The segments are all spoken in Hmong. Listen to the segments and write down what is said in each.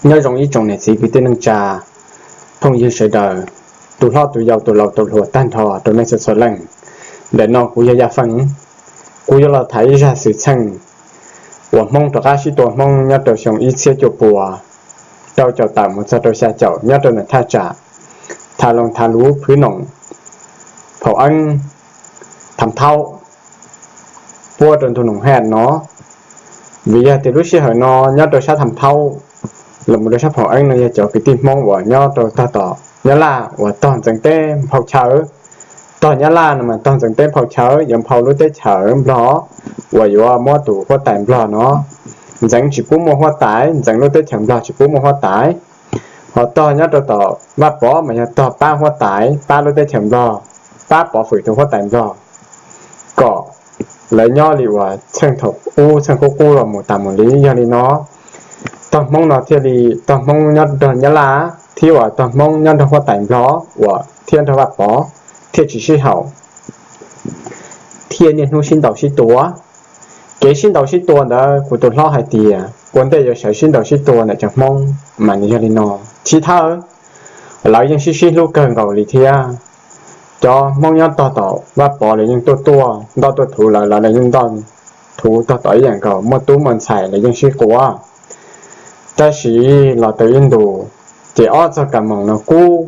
Nyob zoo ib tsoom niam txiv kwv tij neej tsa, phooj ywg sawv daws, tus hlob tus yau tus laus tus hluas tag nrho rau nej txhua txhua leej. Ntawm no kuv yog Yaj Feej, kuv yuav los tham ib zaj xwm txheej uas Hmoob rov qab sib tua Hmoob nyob rau xyoo ib txhiab cuaj puas rau caum tawm mus txog rau xya caum nyob rau ntawm thaj tsam Tha Loos Tha Luv Phwv Noom Phaum Eeb Tham Thaub puab rau ntug Noom Haj no. Vim yog tias lub sij hawm no nyob rau sab Tham Thaub los mus rau sab Phaum Eeb no yog cov kwv tij Hmoob uas nyob rau tog tom Nyab Laj uas tog ntxeev teb nphau chaw. Tog Nyab Laj no mas tog ntxeev teb nphau chaw, yuav nphau lub teb chaws Nplog uas yuav muab tus huab tais Nplog no ntxeev tsis pub muaj huab tais, ntxeev lub teb chaws Nplog tsis pub muaj huab tais. Ho tog nyob rau tom Vaj Pov mas yog tog pab huab tais, pab lub teb chaws Nplog, pab pov fwm tus huab tais Nplog kom lawv nyob li uas txheej thaum ub txheej qub qub los mus tas mus li. Yog li no tog Hmoob no thiaj li, tog Hmoob nyob nrog Nyab Laj thiab uas tog Hmoob nyob nrog huab tais Nplog uas thiab nrog Vaj Pov thiaj tsis sib haum, thiaj niaj hnub sib ntaus sib tua. Kev sib ntaus sib tua ntawd kuv tus hlob hais tias ua ntej yuav sawv sib ntaus sib tua ntawm cov Hmoob mas nws yog li no. Chiv thawj, lawv yeej sib sib hlub kawg nkaus li thiab. Cov Hmoob nyob tog tom Vaj Pov lawv yeej tuaj tuaj ntoj tuaj thuv lawv, lawv los yeej ntoj thuv tog tom ib yam nkaus, muaj tub muaj ntxhais lawv yeej sib quav. Tab sis los tau ib ntus ces ob txog ka moos no kub,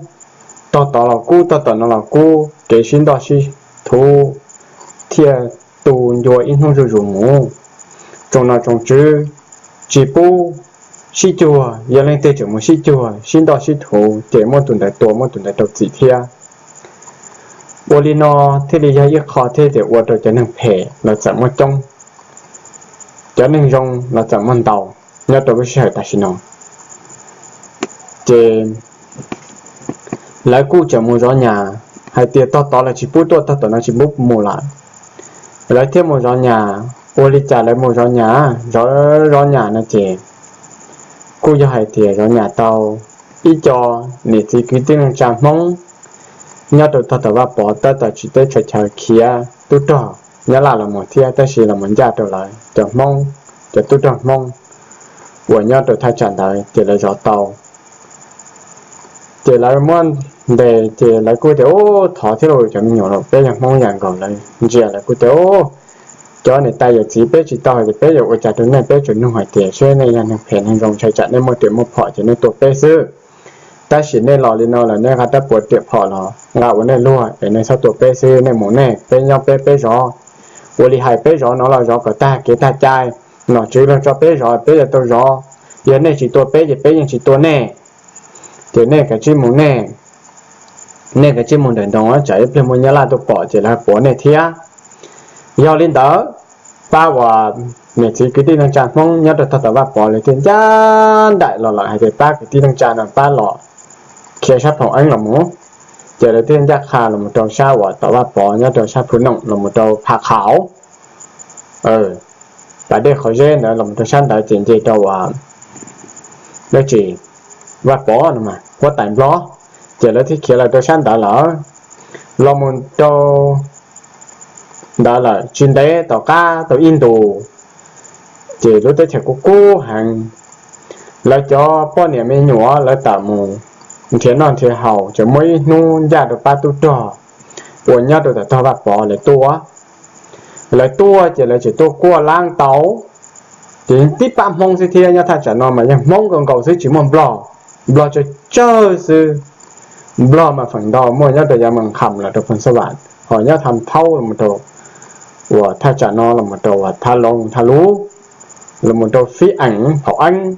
tog tod los kub tog tom no los kub, kev sib ntoj sib thuv thiaj tu ncua ib hnub zuj zus mus. Tsoom nom tsoom tswv tsis pub sib cuag, yog leej twg tseem mus sib cuag sib ntoj sib thuv ces muab tus ntawd tua muab tus ntawd rau txim thiab. Ua li no thiaj li yog ib qho thiaj tias ua rau cov neeg phem los txawm muaj coob, cov neeg zoo los txawm muaj ntau nyob rau lub sij hawm tam sim no. Ces lawv kuj tseem mus zov nyas, hais tias tog tod los tsis pub tuaj tog tom no tsis pub mus lawm. Lawv thiaj mus zov nyas. Ua li cas lawv mus zov nyas, zov zov nyas no ces kuj yog hais tias zov nyas tau ib co niam txiv kwv tij neej tsa Hmoob nyob rau tog tom Vaj Pov tab tom tsis teb tshua chaw khiav tub rog Nyab Laj los mus thiab, tab sis los mus ncaj rau lawv cov Hmoob, cov tub rog Hmoob uas nyob rau thaj tsam ntawd ces lawv zov tau. Ces lawv muab ntes ces lawv kuj tias, Ub, thov thiab lauj, cov me nyuam los peb yog Hmoob yam nkaus. Lawv ntsia lawv kuj tias, Ub, cov niam tais yawm txiv, peb tsis tau hais tias peb yuav ua cas rau nej, peb tsuas nug hais tias seb nej yog neeg phem neeg zoo, ntshai tsam nej muaj riam muaj phom ces nej tua peb xwb. Tab sis nej los li no lawm, nej nqa rab puav riam phom los nqa ua nej luag es nej txhob tua peb xwb, nej mus nej, peb nyob peb, peb zov. Ua li hais peb zov no los zov kom tag kev tag cai, nom tswv los tso peb zov peb yuav tau zov. Yog nej tsis tua peb ces peb yeej tsis tua nej. Ces nej kav tsij mus nej, nej kav tsij mus nrawm nroos, tsam ib pliag muaj Nyab Laj tuaj pom ces lawv puav nej thiab. Yog li ntawd, pab uas niam txiv kwv tij neej tsa Hmoob nyob rau tog tom Vaj Pov lawv thiaj ncaj nraim los lawm hais tias pab kwv tij neej tsa no pab los khiav sab Phaum Eeb los mus. Ces lawv thiaj ncaj qha los mus rau sab uas tom Vaj Pov nyob rau sab Phwv Noom los mus rau Pham Qhaum, pas dej qhov zeb ntawd los mus rau sab ntawd ces nce rau uas dab tsi, Vaj Pov no mas huab tais Nplog, ces lawv thiaj khiav los rau sab ntawd lawm. Los mus rau ntawd lawm tsis ntev tom qab tau ib ntus, ces lub teb chaws kuj kub heev. Lawv cov poj niam me nyuam lawv tawm mus nrhiav noj nrhiav haus, ces muaj ib hnub ncaj rau pab tub rog uas nyob rau tom tog Vaj Pov lawv tuaj. Lawv tuaj ces lawv tseem tuaj kuaj lab tau, ces tib pab Hmoob xwb thiab, nyob thaj tsam no mas yog Hmoob nkaus nkaus xwb tsis muaj Nplog, Nplog tsawg tsawg xwb. Nplog mas feem ntau muaj nyob rau yav Mes Kham los rau Phoos Xas Vam, ho nyob Tham Thaub los rau uas thaj tsam no los mus rau uas Tha Loos Tha Luv, los mus rau Fib Eem Phaum Eeb,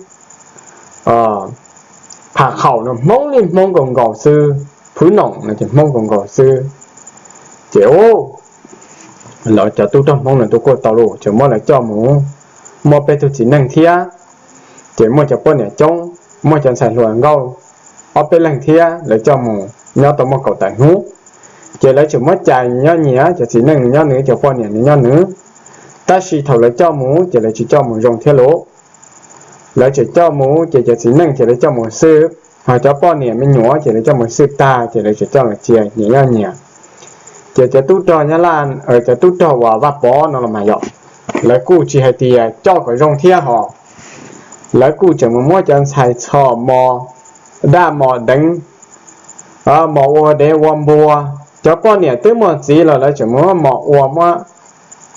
Pham Qhaum no Hmoob li Hmoob nkaus nkaus xwb, Phwv Noom no ces Hmoob nkaus nkaus xwb. Ces lawv cov tub rog Hmoob no tuaj kuaj tau lawm ces muab lawv coj mus, muaj peb tug txiv neej thiab, ces muaj cov poj niam coob, muaj cov ntxhais hluas nkauj ob peb leeg thiab, lawv coj mus nyob tau muaj kaum tawm hnub. Ces lawv tseem muab cais nws nyob nyias, cov txiv neej nws nyob nws, cov poj niam nws nyob nws. Tab sis thaum lawv coj mus ces lawv tsis coj mus zoo thiab lauj. Lawv tseem coj mus ces cov txiv neej ces lawv coj mus xwb, ho cov poj niam me nyuam ces lawv coj mus xwb tag ces lawv tseem coj los cia nyias nyob nyias. Ces cov tub rog Nyab Laj, cov tub rog uas Vaj Pov no los mas yog lawv kuj tsis hais tias coj kom zoo thiab ho, lawv kuj tseem mus muab cov ntxhais txhom mos daj mos deev, mos ua dev ua npua. Cov poj niam twb muaj txiv los lawv tseem mus muab mos ua muab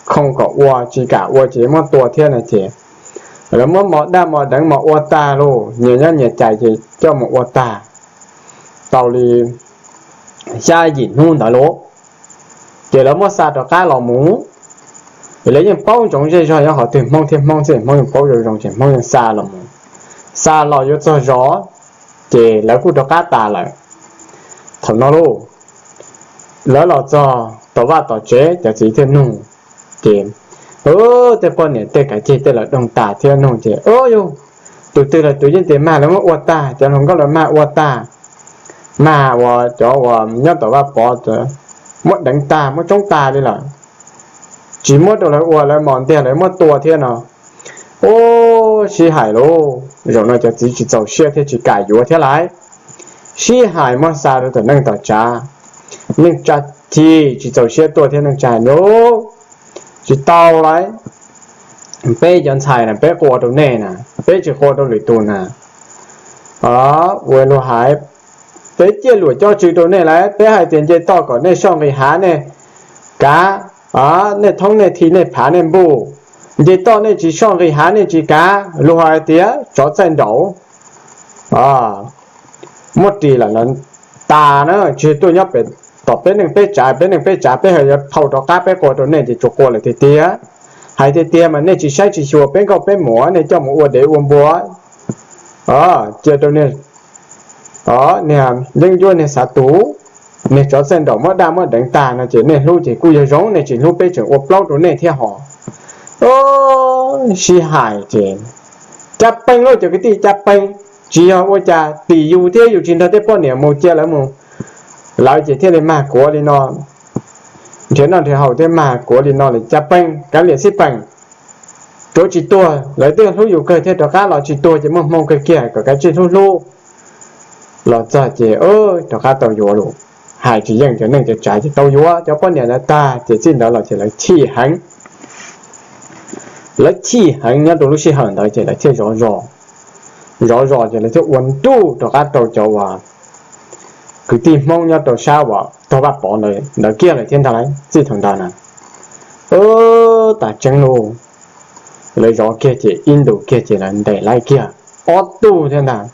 khoo kom ua, tsis kam ua ces muab tua thiab no ces lawv muab mos daj mos deev mos ua tag lauj, nyias nyob nyias cais ces coj mus ua tag. Tau li xya yim hnub ntawd lauj, ces lawv muab xa rov qab los mus. Lawv yeej paub ntsoov zej zog nyob qhov twg, Hmoob thiab Hmoob xwb, Hmoob yeej paub zoo zoo ces Hmoob yeej xa los mus. Xa los yuav txog zos, ces lawv kuj rov qab tas lawm. Thaum no lauj, lawv los txog tom vaj tom tsev, cov txiv thiaj nug, ces tej poj niam tej kav ceg tej lawv doog tas thiab nug ces, Yog tus twg los tus yeej tias mag lawv muab ua tag, cov hluas nkauj lawv mag ua tag, mag uas cov uas nyob tom vaj pov muab deev tag muab tsoob tag li lawm, tsis muab rau lawv ua, lawv mos ntiag lawv muab tua thiab no. Ub, sib hais lauj, zaum no cov txiv tsis txaus siab thiab tsis kam yuav thiab lauj. Sib hais muab xa rau tom neej tom tsav, neej tsa ci tsis txaus siab tuaj thiab neej tsa lauj, tsis tau lauj. Peb cov ntxhais na peb qua rau nej na, peb tsis qua rau lwm tus na. Ua luag hais, peb ciaj luam coj tsw rau nej lauj, peb hais tias nce toj kom nej soj nqis hav nej kav, nej thoob nej thi nej phav nej npuj, nce toj nej tsis soj nqis hav nej tsis kav, luag hais tias tsov txaij nraum. Muab ris lawm lawv tas na, tsis tuaj nyob pem tom peb neej peb tsav, peb neej peb tsav peb ho yuav phau rov qab, peb qua rau nej ces tsuas qua lawm tiag tiag. Hais tiag tiag mas nej tsis saib tsis xyuas peb nkauj peb muam, nej coj mus ua dev ua npua, cia rau niag yeeb ncuab niag xav tus, niag tsov txaij nraum muab daj muab deev tag no ces nej hlub ces kuj yog zoo, nej tsis hlub peb tseem ua plaub rau nej thiab hos. Sib hais ces cas peeg lauj cov kwv tij, cas peeg, tsis yog ua cas, tim yus thiab yus tsis nrog tej poj niam mus cia lawv mus, lawv ces thiaj li mag kuav li no, nrhiav noj nrhiav haus thiab mag kuav li no li cas peeg, kav liam xij peem, tsuav tsis tuag lawv twb hlub yus kawg thiab, rov qab los tsis tuag ces muaj hmoo kawg kiag kom kav tsij hlub hlub. Los txog ces rov qab tau yuav lawm, hais tsis yeej cov neej cov tsav ces tau yuav cov poj niam ntawd tag ces txij ntawd los ces lawv chim heev. Lawv chim heev nyob rau lub sij hawm ntawd ces lawv thiaj zov zos. Zov zos ces lawv thiaj ua ntuj rov qab rau cov uas kwv tij Hmoob nyob rau sab uas tog Vaj Pov ntawd kiag lawm thiab ntag lauj. Txij thaum ntawd na, tas tseeb lauj, lawv zov kiag ces ib ntus kiag ces lawv ntes laib kiag ob tug thiab ntag.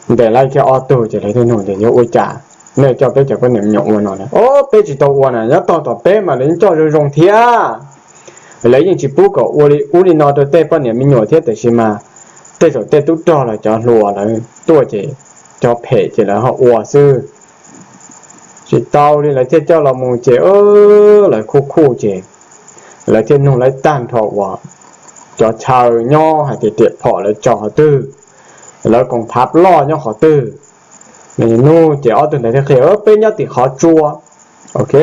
Ntes laib kiag ob tug ces lawv thiaj nug tias, Yog ua cas nej coj peb cov poj niam me nyuam ua no na? Ob, peb tsis tau ua na, nyob tog tom peb mas lawv yeej coj zoo zoo thiab. Lawv yeej tsis pub kom ua li ub li no rau tej poj niam me nyuam thiab, tiam sis mas tej zaum tej tub rog los cov hluas lawv tuaj ces cov phem ces lawv ho ua xwb. Tsis tau li lawv thiaj coj los mus ces lawv khuj khuj ces lawv thiaj nug laib tag nrho uas cov chaw nyob hais tias riam phom lawv tso qhov twg, lawv koom thav ploj nyob qhov twg. Nug ces ob tug ntawd thiaj qhia, Peb nyob tim qhov tsua. Ok,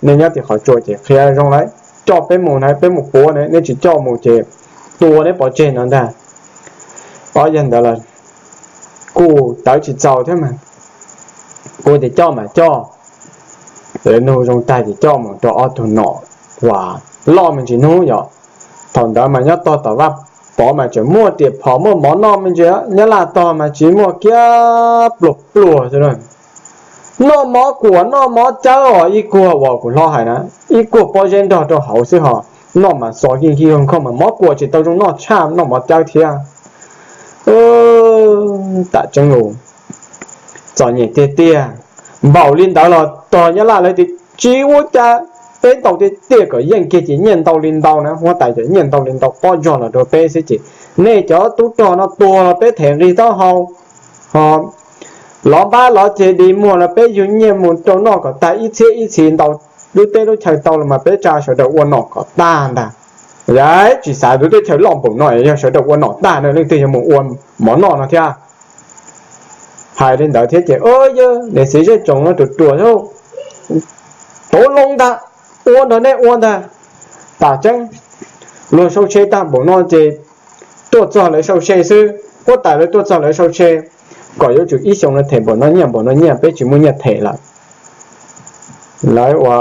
nej nyob tim qhov tsua ces qhia zoo lawm, coj peb mus na, peb mus puav na, nej tsis coj mus ces tua neb pov tseg no ntag. Ob yawg ntawd los kuj tawv tsis txaus thiab mas, kuj tias coj mas coj. Lawv nug zoo tag ces coj mus rau ob tug nom uas loj me ntsis hnub yom. Thaum ntawd mas nyob tog tom Vaj Pov mas tseem muaj riam phom muaj mov noj me ntsis, Nyab Laj tog mas tsis muaj, kiag pluag pluag xwb. Noj mov kuam noj mov cawb os, ib kuag uas kuv hlob hais na, ib kuag pob zeb nrog rau hauv xwb hos, noj mas xo kij kij nkoj mas mov kuam tsis tau zoo noj tshaj noj mov cawb thiab. Tam tseeb los txom nyem tiag tiag. Npaum li ntawd los tog Nyab Laj lawv tias tsis ua cas, peb ntaus tiag tiag kom yeej kiag ces nyiaj ntau li ntau na, huab tais cov nyiaj ntau li ntau pob zog los rau peb xwb ces nej cov tub rog no tuag los peb them nqi taub hau, ho lov npab lov ceg di muag los peb yug nyiaj mus rau noj kom tag, ib txhiab ib txhis ntaus lub teb lub chaw tau los mas peb tsa sawv daws ua nom kom tag ntag. Yog tsis xav lub teb chaws loj npaum no, yog sawv daws ua nom tag no leej twg yuav mus ua mov noj no thiab? Hais li ntawd thiab ces, Yog niam txiv zej tsoom no ruam ruam, tau loo ntag, ua nrog nej ua ntag. Tam tseeb luag sau se tag npaum no ces tuaj txog lawv sau se xwb, huab tais lawv tuaj txog lawv sau se, kom yuav tsum ib xyoos no them npaum no nyiaj npaum no nyiaj, peb tsis muaj nyiaj them lawm. Lawv ua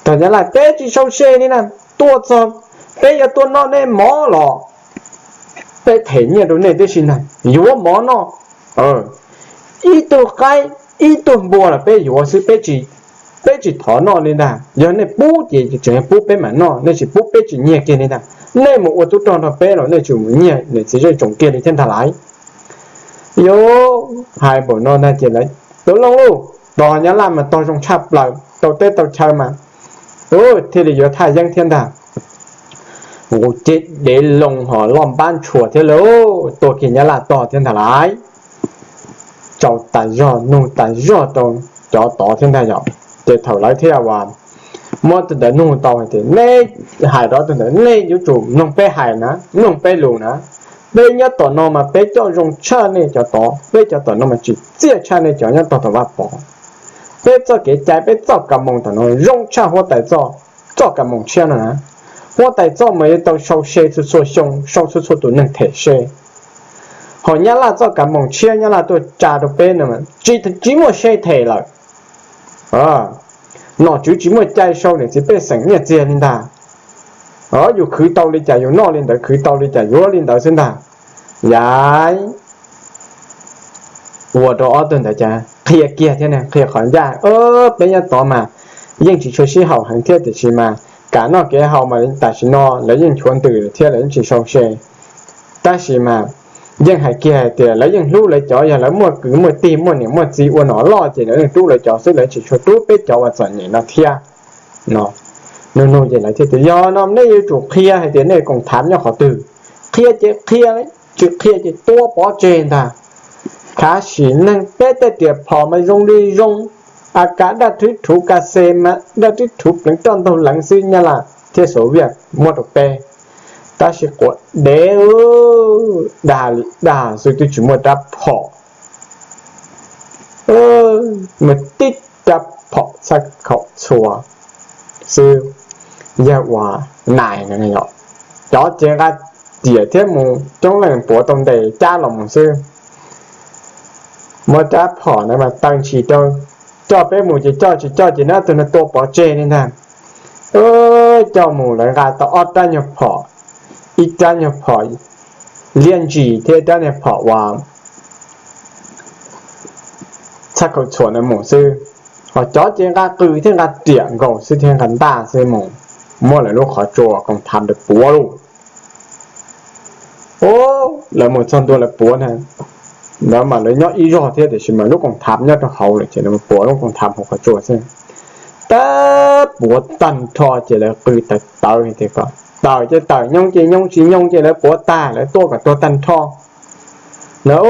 tog Nyab Laj peb tsis sau se li na, tuaj txog peb yuav tuaj noj nej mov los peb them nyiaj rau nej tib si ntag, yuav mov noj. Ib tug qaib ib tug npua los peb yuav xwb, peb tsis thov noj li ntag. Yog nej pub ces tseem pub peb mam noj, nej tsis pub peb tsis nyiag kiag li ntag. Nej mus ua tub rog nrog peb los nej tsis mus nyiag niam txiv zej tsoom kiag li thiab ntag lauj. Yuav hais npaum no ntag ces lawv tus looj luj, tos nyab laj mas tog zoo tshaj plaws, tau teb tau chaw mas thiaj li yuav thaj yeeb thiab ntag. Nqus ceg dev loo hos loj npab ntshua thiab lauj, tuaj kiag nyab laj tog thiab ntag lauj. Tsau tas zog nug tas zog rau cov tod thiab ntag yom. Ces thaum lawv thiaj uas muab tus ntawd nug tau hais tias, nej hais rau tus ntawd, nej yuav tsum mloog peb hais na, mloog peb lus na. Peb nyob tom no mas peb coj zoo tshaj nej cov tod, peb cov tom no mas tsim txiaj tshaj nej cov nyob tog tom Vaj Pov. Peb txoj kev cai, peb txoj kab moos tom no zoo tshaj huab tais txoj, txoj kab moos tshiab no na. Huab tais txoj mas yuav tau sau se txhua txhua xyoo, sau txhua txhua tus neeg them se. Ho nyab laj txoj kab moos tshiab nyab laj tuaj tsa rau peb no tsis, tsis muaj se them lawm. Nom tswv tsis muaj cai sau niam txiv pej xeem nyiaj txiag li ntag. Yus khwv tau li cas yus noj li ntawd, khwv tau li cas yuav li ntawd xwb ntag. Yam ua rau ob tug ntawd cas qhia kiag thiab ne, qhia qhov ncaj, peb nyob tod mas yeej tsis tshua sib haum heev thiab tiam sis mas kev noj kev haus mas tam sim no lawv yeej nchuav ntws thiab lawv yeej tsis sau se. Tab sis mas yeej hais kiag hais tias lawv yeej hlub lawv cov, yog lawv muaj kwv muaj tij muaj niam muaj txiv ua nom loj ces lawv yeej rub lawv cov xwb, lawv tsis tshua rub peb cov uas txom nyem no thiab no. Nug nug ces lawv thiaj tias, yog no nej yuav tsum qhia hais tias nej koom thav nyob qhov twg. Qhia ces qhia, tsis qhia ces tua pov tseg ntag. Khav sim neeg peb tej riam phom mas zoo li zoo, a kav daj thwb rhuv ka xes mas daj thwb rhuv pleev roj ntaug leev xwb, Nyab Laj thiab Xov Viaj muab rau peb. Tab sis quav dev dag li dag xwb, twb tsis muaj rab phom, muaj tib rab phom txhaj khaum txhua xwb. Yawg uas nais no, cov ces nqa riam thiab mus coob leej puav tau ntes cab los mus xwb. Muab rab phom ntawd mas taw ntshis rau, coj peb mus ces coj, tsis coj ces nab tug no tua pov tseg li ntag. Coj mus lawv nqa tau ob rab nyuag phom, ib rab nyuag phom liab ntsis thiab ib rab nyuag phom uas txhaj khaum txhua no mus xwb. Ho cov ces nqa qws thiab nqa riam nkaus xwb thiab nqa ntaj xwb mus, muab lawv lub qhov tsua koom thav ntawd puav lauj. Lawv mus txog ntua lawv puav na, lawv mas lawv nyob ib zog thiab tiam sis mas lub koom thav nyob rau hauv lawm ces lawv puav lub koom thav hauv qhov tsua xwb. Tab puav tag nrho ces lawv qw tawv tawv tias kom tawm ces tawm, nyooj ces nyooj, tsis nyooj ces lawv puav tag lawv tuaj kom tuag tag nrho. Lawv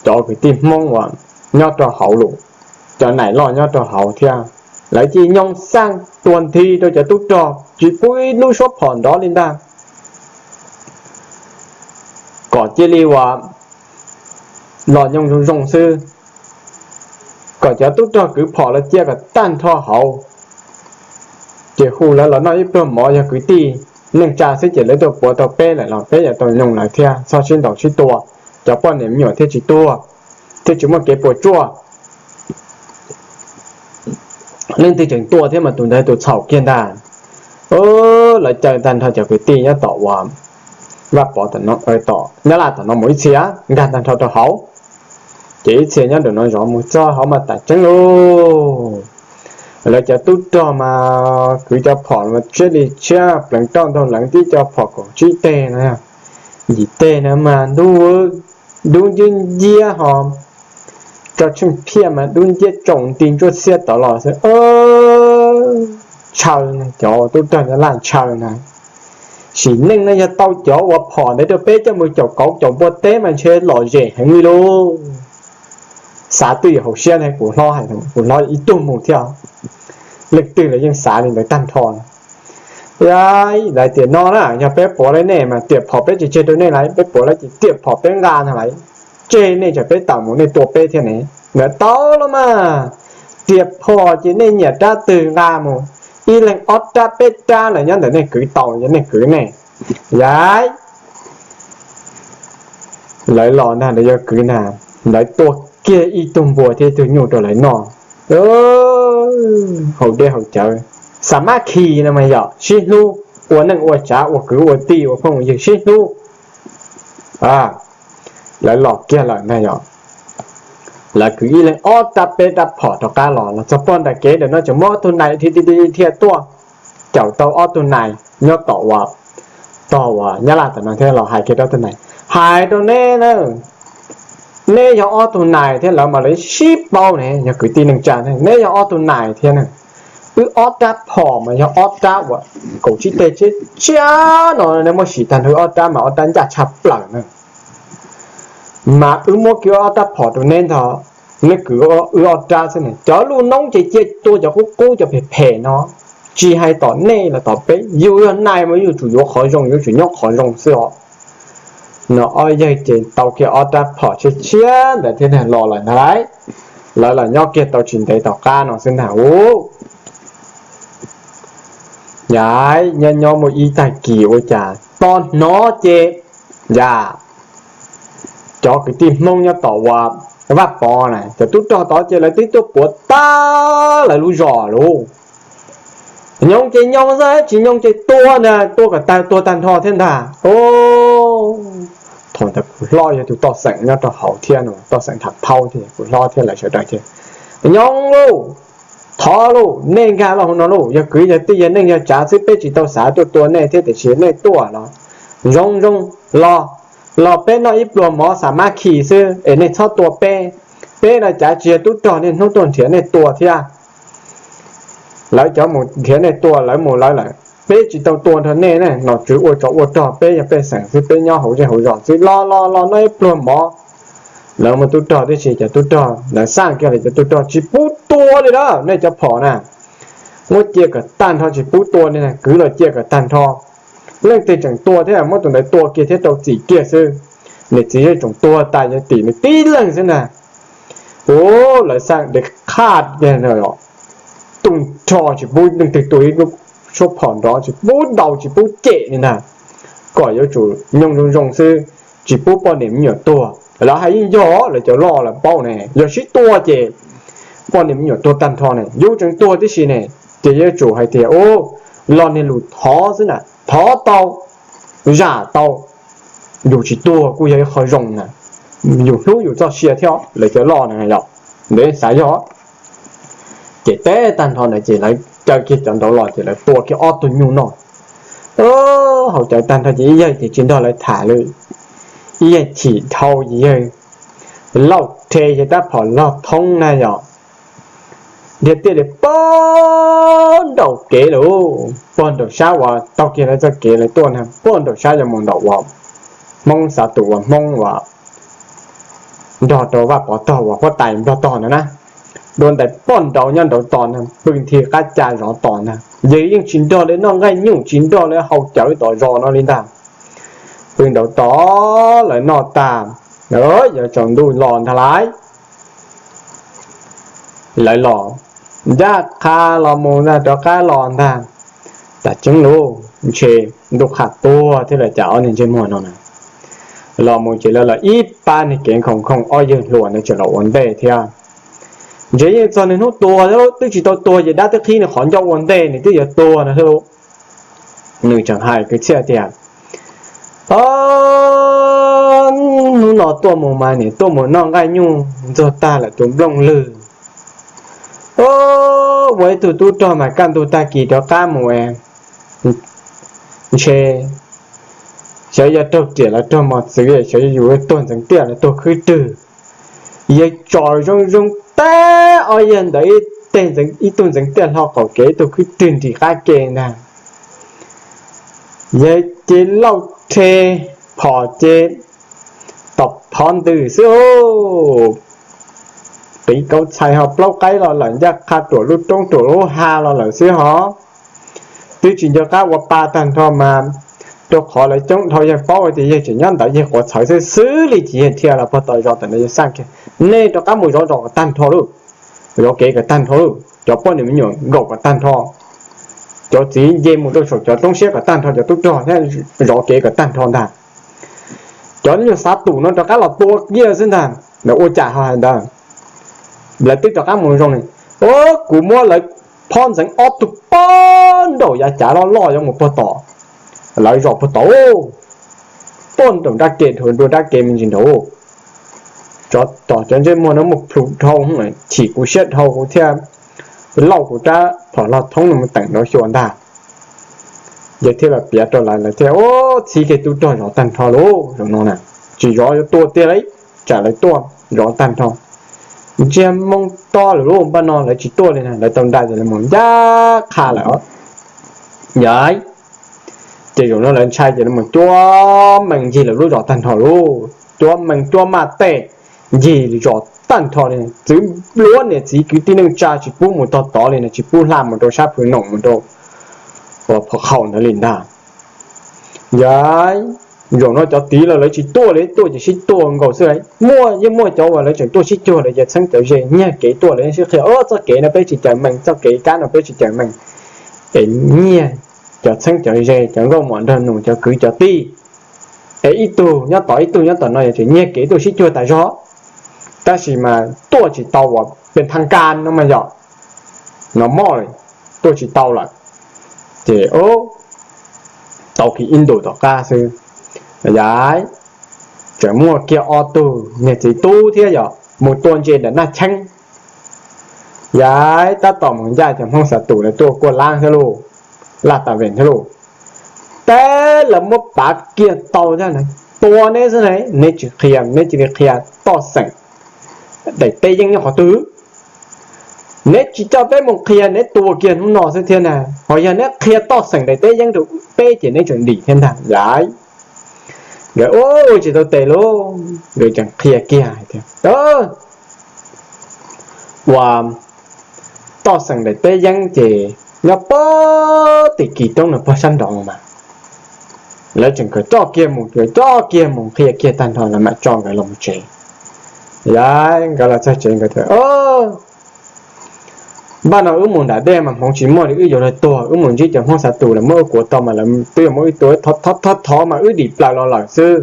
cov kwv tij Hmoob uas nyob rau hauv lawm, cov nais loj nyob rau hauv thiab, lawv cia li nyooj xaj tuag nthi rau cov tub rog tsis pub ib lub suab phom nrov li ntag. Kom cia li uas los nyooj zoo zoo xwb, kom cov tub rog kwv phom los cia kom tag nrho hauv. Ces hu lawv los noj ib pluag mov, yog kwv tij neej tsa xwb ces lawv tuaj puav tau peb lawm los peb yuav tau nyooj lawv thiab, txhob sib ntaus sib tua, cov poj niam me nyuam thiaj tsis tuag, thiaj tsis muaj kev puas tsuaj. Leej twg tseem tuaj thiab mas tus ntawd tus txhaum kiag ntag. Lawv caw tag nrho cov kwv tij nyob tom uas Vaj Pov tom, tom Nyab Laj tom no mus ib txhia, nkag tag nrho rau hauv. Ces ib txhia nyob nraum no zov mus txog hauv mas tas tseeb lauj. Lawv cov tub rog mas kwv cov phom mas tshiab li tshiab, pleev roj ntaug leev, tib co phom kaum tsib teg no, yim teg no mas ntuj, dub nciab nciab ho tso tsheej phiaj mas dub nciab tsaus nti ntsuab xiab tod los xwb. Ntshaw, cov tub rog Nyab Laj ntshaw na. Sim neej no yog tau cov uas phom ntawd rau peb coj mus caum kauv caum npua teb mas ntshe lom zem heev li lauj. Xav twj ywm hauv siab ne, kuv hlob hais, kuv hlob ib tug mus thiab. Leej twg los yeej xav li ntawd tag nrho. Lawv tias no na, yog peb puav lawv nej mas riam phom peb tsis tseg rau nej lawm, peb puav lawv ces riam phom peb nqa no lawm, tseg nej tsam peb tawm mus nej tua peb thiab ne. Lawv tau los mas, riam phom ces nej nyiam rab twg nqa mus, ib leeg ob rab peb rab lawm nyob ntawm nej kwv tau, yog nej kwv nej. Yam lawv los ntag, lawv yuav kwv ntag, lawv tua kiag ib tug npua thiab ib tug nyuj rau lawv noj. Haus dej haus cawv, xa mab khi no mas yog sib hlub, ua neej ua tsav, ua kwv ua tij, ua phooj ua ywg sib hlub. Lawv los kiag lawm ntag yog. Lawv kwv ib leeg ob rab peb rab phom rov qab los, los txog pog nram kev ntawm no tseem muaj ob tug nais dhia dhia tuaj, caum tau ob tug nais nyob tom uas, tog uas Nyab Laj tom no thiab los hais kiag rau ob tug nais, hais rau neb na, neb yog ob tug nais thiab lawv mas lawv sib paub ne, yog kwv tij neej tsa ne, neb yog ob tug nais thiab na. Wb ob rab phom mas yog ob rab uas kaum tsib teg tshiab tshiab no, neb muab sim tag nrho wb ob rab mas ob rab ncaj tshaj plaws na. Mas wb muab kiag ob rab phom rau neb ntag, neb kwv wb ob rab xwb ne. Cov lub noob ces cia tua cov qub qub cov phem phem no, tsis hais tom nej los tom peb, yus yog nais mas yuav tsum yuav qhov zoo, yuav tsum nyob qhov zoo xwb os. No ob yawg ces tau kiag ob rab phom tshiab tshiab ntawd thiab los lawm ntag lauj. Lawv los nyob kiag tau tsis ntev tom qab no xwb ntag ub. Yam nyob nyob muaj ib tag kis ua cas tos hnov ces, yam, cov kwv tij Hmoob nyob tom uas Vaj Pov na, cov tub rog tod ces lawv twb tuaj puav tag lawv lub zos lauj. Nyob ces nyob xwb, tsis nyob ces tua ntag, tua kom tag, tua tag nrho thiab ntag. Thaum ntawd kuv hlob yog tus toj xeem nyob rau hauv thiab no, toj xeem tham thaub thiab kuv hlob thiab lawv sawv daws ces, nyob lauj, thov lauj, nej nkag los hauv no lauj, yog kwv yog tij yog neej yog tsav xwb peb tsis tau xav tuaj tua nej thiab, tiam sis nej tuaj los zoo zoo, los, los peb noj ib pluag mov xam mab khi xwb es nej txhob tua peb. Peb no cav tsis yog tub rog niaj hnub tuaj nrhiav nej tua thiab. Lawv cov mus nrhiav nej tua lawv mus lawv lawm, peb tsis tau tua nrog nej ne, nom tswv ua tsov ua rog, peb yog pej xeem xwb, peb nyob hauv zej hauv zos xwb, los los los noj ib pluag mov. Lawv muaj tub rog tib si, cov tub rog lawv xaj kiag lawv cov tub rog, tsis pub tua li na, nej cov phom na, muab cia kom tag nrho, tsis pub tua li na, kwv los cia kom tag nrho. Leej twg tseem tua thiab muab tus ntawd tua kiag thiab rau txim kiag xwb. Niam txiv yeej tsoom tuag tas yog tim nws tib leeg xwb ntag. Ua lawv xaj de qhaj kiag, tu nrho tsis pub leej twg tua ib lub suab phom nrov, tsis pub ntaus tsis pub cem li ntag, kom yuav tsum nyoog zoo zoo xwb, tsis pub poj niam me nyuam tuag. Lawv hais yeej yog, lawv cov loj lawv paub ne, yog sib tua ces poj niam me nyuam tuag tag nrho ne, yus tseem tuag tib si ne. Ces yuav tsum hais tias, u, los niag lus thov xwb na, thov tau, zam tau, yus tsis tuag kuj yog ib qho zoo na, yus hlub yus txoj sia thiab, lawv cov loj na yom, ntawd xav yog. Ces teb tag nrho ntawd ces lawv caw kiag cov nraud los ces lawv tua kiag ob tug nyuj noj. Hauv cawv tag nrho ces ib yawg ces tsis nrog lawv tham li, ib yawg chim dhau ces yawg lauj rhe yawg rab phom log thoob na yom, dhia tiaj li pog nraum kev lawm, pog nraum sab uas taug kiag lawv txoj kev lawv tuaj na, pog nraum sab yuav mus nraum uas Hmoob xav tus uas Hmoob uas nrog rau Vaj Pov tog uas huab tais Nplog tog ntawd na. Dua ntais poj nraud nyob nraud tos na, pw nthi qab ca zov tos na. Yawg yeej tsis nrog lawv noj nqaij nyuj, tsis nrog lawv haus cawv tom zos no li ntag. Pw nraud tos lawv noj tag, yuav tsaus ntuj los ntag lauj. Lawv los ncaj qha los mus ntag, rov qab los ntag. Tas tseeb lauj, ntshe ntuj qhaj tuag thiab los cas ob niag ntsej muag no na. Los mus ces lawv los ib pab niag kev nkhaus nkhaus, ob yawg hluas ntawd tseem los ua ntej thiab. Ntshe yeej txog nws hnub tuag, twb tsis tau tuag ces dab twb qhib nws qhov ncauj ua ntej, nws twb yuav tuag no thiab. Nws tseem hais kwv txhiaj tias, o, hnub no tuaj mus mas nim tuaj mus noj nqaij nyuj ntxuag tag lawm tus nplooj lwg. O, ua ib tug tub rog mas kaj ntug tag kis rov qab mus es, ntshe xyov yog raug riam los raug mos txwv, xyov yog yus tuag ntxeev tiaj los tuag khwb rwg. Yawg tso zoo zoo tag ob yawg ntawd ib tug ntxeev tiaj hlo qaum kev, ib tug khwb rwg nrim qab ke ntag. Yawg ces lauj rhe phom ces tom phov ntws xwb, qiv kauv txhais ho plaub qaib los lawm, ncaj qha ruam lub roob ruam lub ha los lawm xwb ho. Twb tsis nco qab ua pa tag nrho mas, rau qhov lawv coob dhau, yawg paub hais tias yawg tseem nyob ntawd yawg quav txhawv xwb xwb li ces yawg dhia los puag tom zos tom ntawd yawg xaj kiag, nej rov qab mus zov zos kom tag nrho lauj, zov kev kom tag nrho lauj, cov poj niam me nyuam nkaum kom tag nrho, cov txiv nce mus rau saum cov roob siab kom tag nrho, cov tub rog thiab zov kev kom tag nrho ntag. Cov nyuag xav tum no rov qab los tua kiag xwb ntag, lawv ua cas ho hais ntawd. Lawv twb rov qab mus zoo li, o, kuv muab lawv phob ntxeev ob tug pog nraum yav cav loj loj yuav mus puag tom lawv zos puag tod. tuaj nraum nrab ke dhau dua nrab ke me ntsis nraud. Tsov tom cov ntsej muag no muaj plhus dhau, chim kuv siab dhau kuv thiaj lauj kuv rab phom log thoob no mus teem nraud xyuas ntag. Yawg thiaj los piav rau lawv, lawv thiaj ua txhiv kiag tub rog zov tag nrho lauj. Zaum no na tsis zov yuav tua tiag lauj, tsam lawv tuaj zov tag nrho. Ntsiag moo to lawm lauj, npaj no lawv tsis tuaj li na, lawv tau nra ces lawv mus ncaj qha lawm os. Yog ces zaum no lawv ntshai ces lawv mus cuab mees ncig lawv lub zos tag nrho lauj, cuab mees cuab maj tej ncig zos tag nrho li, txwv nplua niam txiv kwv tij neej tsa tsis pub mus tog tod li na, tsis pub hla mus rau sab Phwv Noom mus rau Phom Qhaum ntawd li ntag. Yog zaum no cov tid los lawv tsis tuaj li, tuaj ces sib tua nkaus xwb. Muaj yeej muaj cov uas lawv tseem tuaj sib cuag lawv cov txheeb cov ze, nyiag kev tuaj lawv yeej sib qhia, txoj kev no peb tsis cawm mees, txoj kev kab no peb tsis cawm mees. Es nyiag cov txheeb cov ze, cov nkauj muam nraug nus, cov kwv cov tij, es ib tug nyob tod ib tug nyob tom no yog tseem nyiag kev tuaj sib cuag tas zog. Tab sis mas tuaj tsis tau uas pes thaj kas no mas yog no moj tuaj tsis tau lawm. Ces tau kiag ib ntus tom qab xwb, yog tseem muaj kiag ob tug niag txiv tub thiab yog mus tua ntses ntawm Naj Cheeb. Yog tab tom mus ncaj cov Hmoob Xav Tus lawv tuaj kuaj lab thiab lauj, laj tas vees thiab lauj. Peb lawv muab pav kiag tau thiab na, tua neb xwb na, neb tsis qhia, neb cia li qhia toj xeem daim teb yeeb nyob qhov twg. Neb tsis coj peb mus qhia, neb tua kiag hnub no xwb thiab na, ho yog neb qhia toj xeem daim teb yeeb rau peb ces neb tseem dim thiab ntag lauj. Nkawd ua tsis tau tes lauj, nkawd tseem qhia kiag tias ua toj xeem daim teb yeeb ces nyob pog tim kis roob no pog sab nraud mas. Lawv tseem kawm coj kiag mus, kawm coj kiag mus qhia kiag tag nrho lawv mam tso nkawd los tsev. Yog nkawd los txog tsev nkawd tias, npaj no wb mus nram dej mas hmoov tsis muaj li, wb yuav luag tuag, wb mus ntsib cov Hmoob Xav Tus lawv muab wb kuav tau mas lawv twb yuav muab wb tua, thov thov thov mas wb dim plaws los lawm xwb.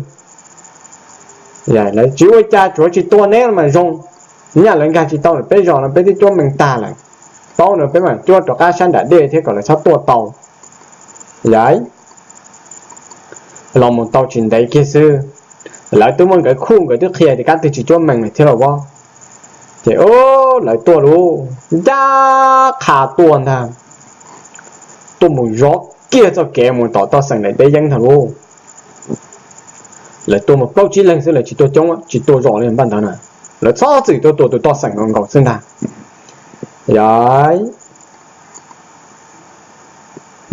Lawv tsis ua cas, tsuav tsis tua neb mas zoo. Nyaj lawv nkag tsis tau lawm, peb zos no peb twb cuab mees tag lawm. Paub no peb mam cuab rov qab sab nram dej thiab kom lawv txhob tuaj tau. Yog los mus tau tsis ntev kiag xwb, lawv twb muab nkawd khuj, nkawd twb qhia tias kab twg tsis cuab mees lawm thiab los as. Ces lawv tuaj lauj, ncaj qha tuaj ntag, tuaj mus zov kiag txoj kev mus tom toj xeem daim teb yeeb ntag lauj. Lawv tuaj mus plaub tsib leeg xwb, lawv tsis tuaj coob, tsis tuaj zom li npaj ntawd na. Lawv txhob txwm tuaj tua tus toj xeem no nkaus xwb ntag. Yog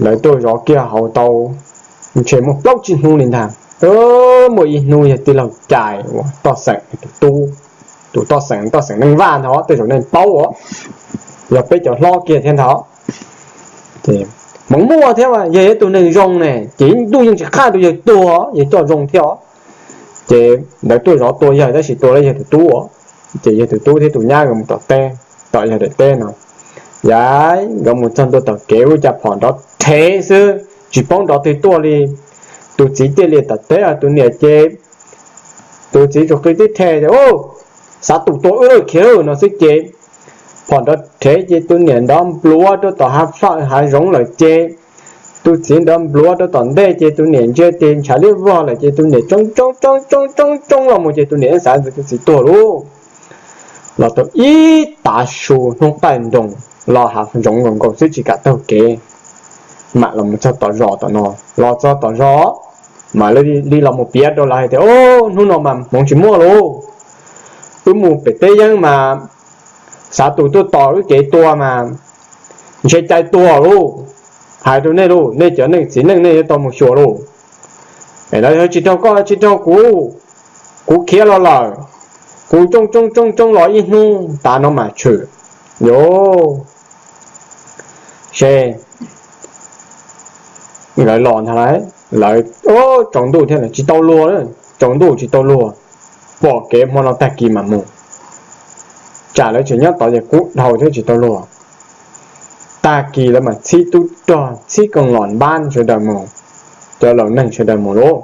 lawv tuaj zov kiag hauv tau ntshe muaj plaub tsib hnub li ntag. Muaj ib hnub yog tij laug Cai uas toj xeem tus tub, tus toj xeem, toj xeem Neej Vaj ntag, tej zaum nej paub os, yog peb cov hlob kiag thiab ntag. Ces hmoov muaj thiab, yog ib tug neeg zoo ne, ces ntuj yeej tsis qhaj rau yawg tuag, yawg coj zoo thiab os. Ces ntawd tuaj zov tua yawg tab sis tua yawg tus tub, ces yawg tus tub thiab tus nyab nkawd mus tom teb, tom yawg daim teb no. Yog nkawd mus txog ntua tom kev ua cas phom nrov rhev xwb, tsis paub nrov twg tuaj li. Tus txiv thiaj li tom teb, tus niam ces, tus txiv tsuas qw tib the tias, Xav Tus tua wb lawm, khiav no xwb ces phom nrov rhev ces tus niam nrov npluav rau tom hav, hav zoov lawm ces tus txiv nrov npluav rau tom ntej ces tus niam ntsia tes ntshav liab vog lawm ces tus niam tsoo tsoo tsoo tsoo tsoo tsoo los mus ces tus niam yeej xav tias tus txiv tuag lauj. Los tau ib tav su hnub qaij nroos los hav zoov nkaus nkaus xwb tsis kam taug kev, mam los mus txog tom zos tom no. Los txog tom zos mas li los mus piav rau lawv hais tias, Hnub no mas hmoov tsis muaj lauj, wb mus pem teb yeeb mas Xav Tus tuaj tos wb kev tua mas ntshe Cai tuag lauj. Hais rau nej lauj, nej cov neej txiv neej nej yuav tau mus xyuas lauj. Es lawv, Tsis raug koj, tsis raug kuv, kuv khiav los lawm, kuv tsoo tsoo tsoo tsoo los ib hnub tas no mas tshwm. Yos, se nkawd los ntag lauj, lawv tsaus ntuj thiab lawv tsis tau luag, tsaus ntuj tsis tau luag, pom kev hmo no tag kis mas mus, tsam lawv tseem nyob tod ces kub dhau thiab tsis tau luag. Tag kis lawv mam txhib tub rog txhib koos los npab sawv daws mus, cov laus neeg sawv daws mus lauj.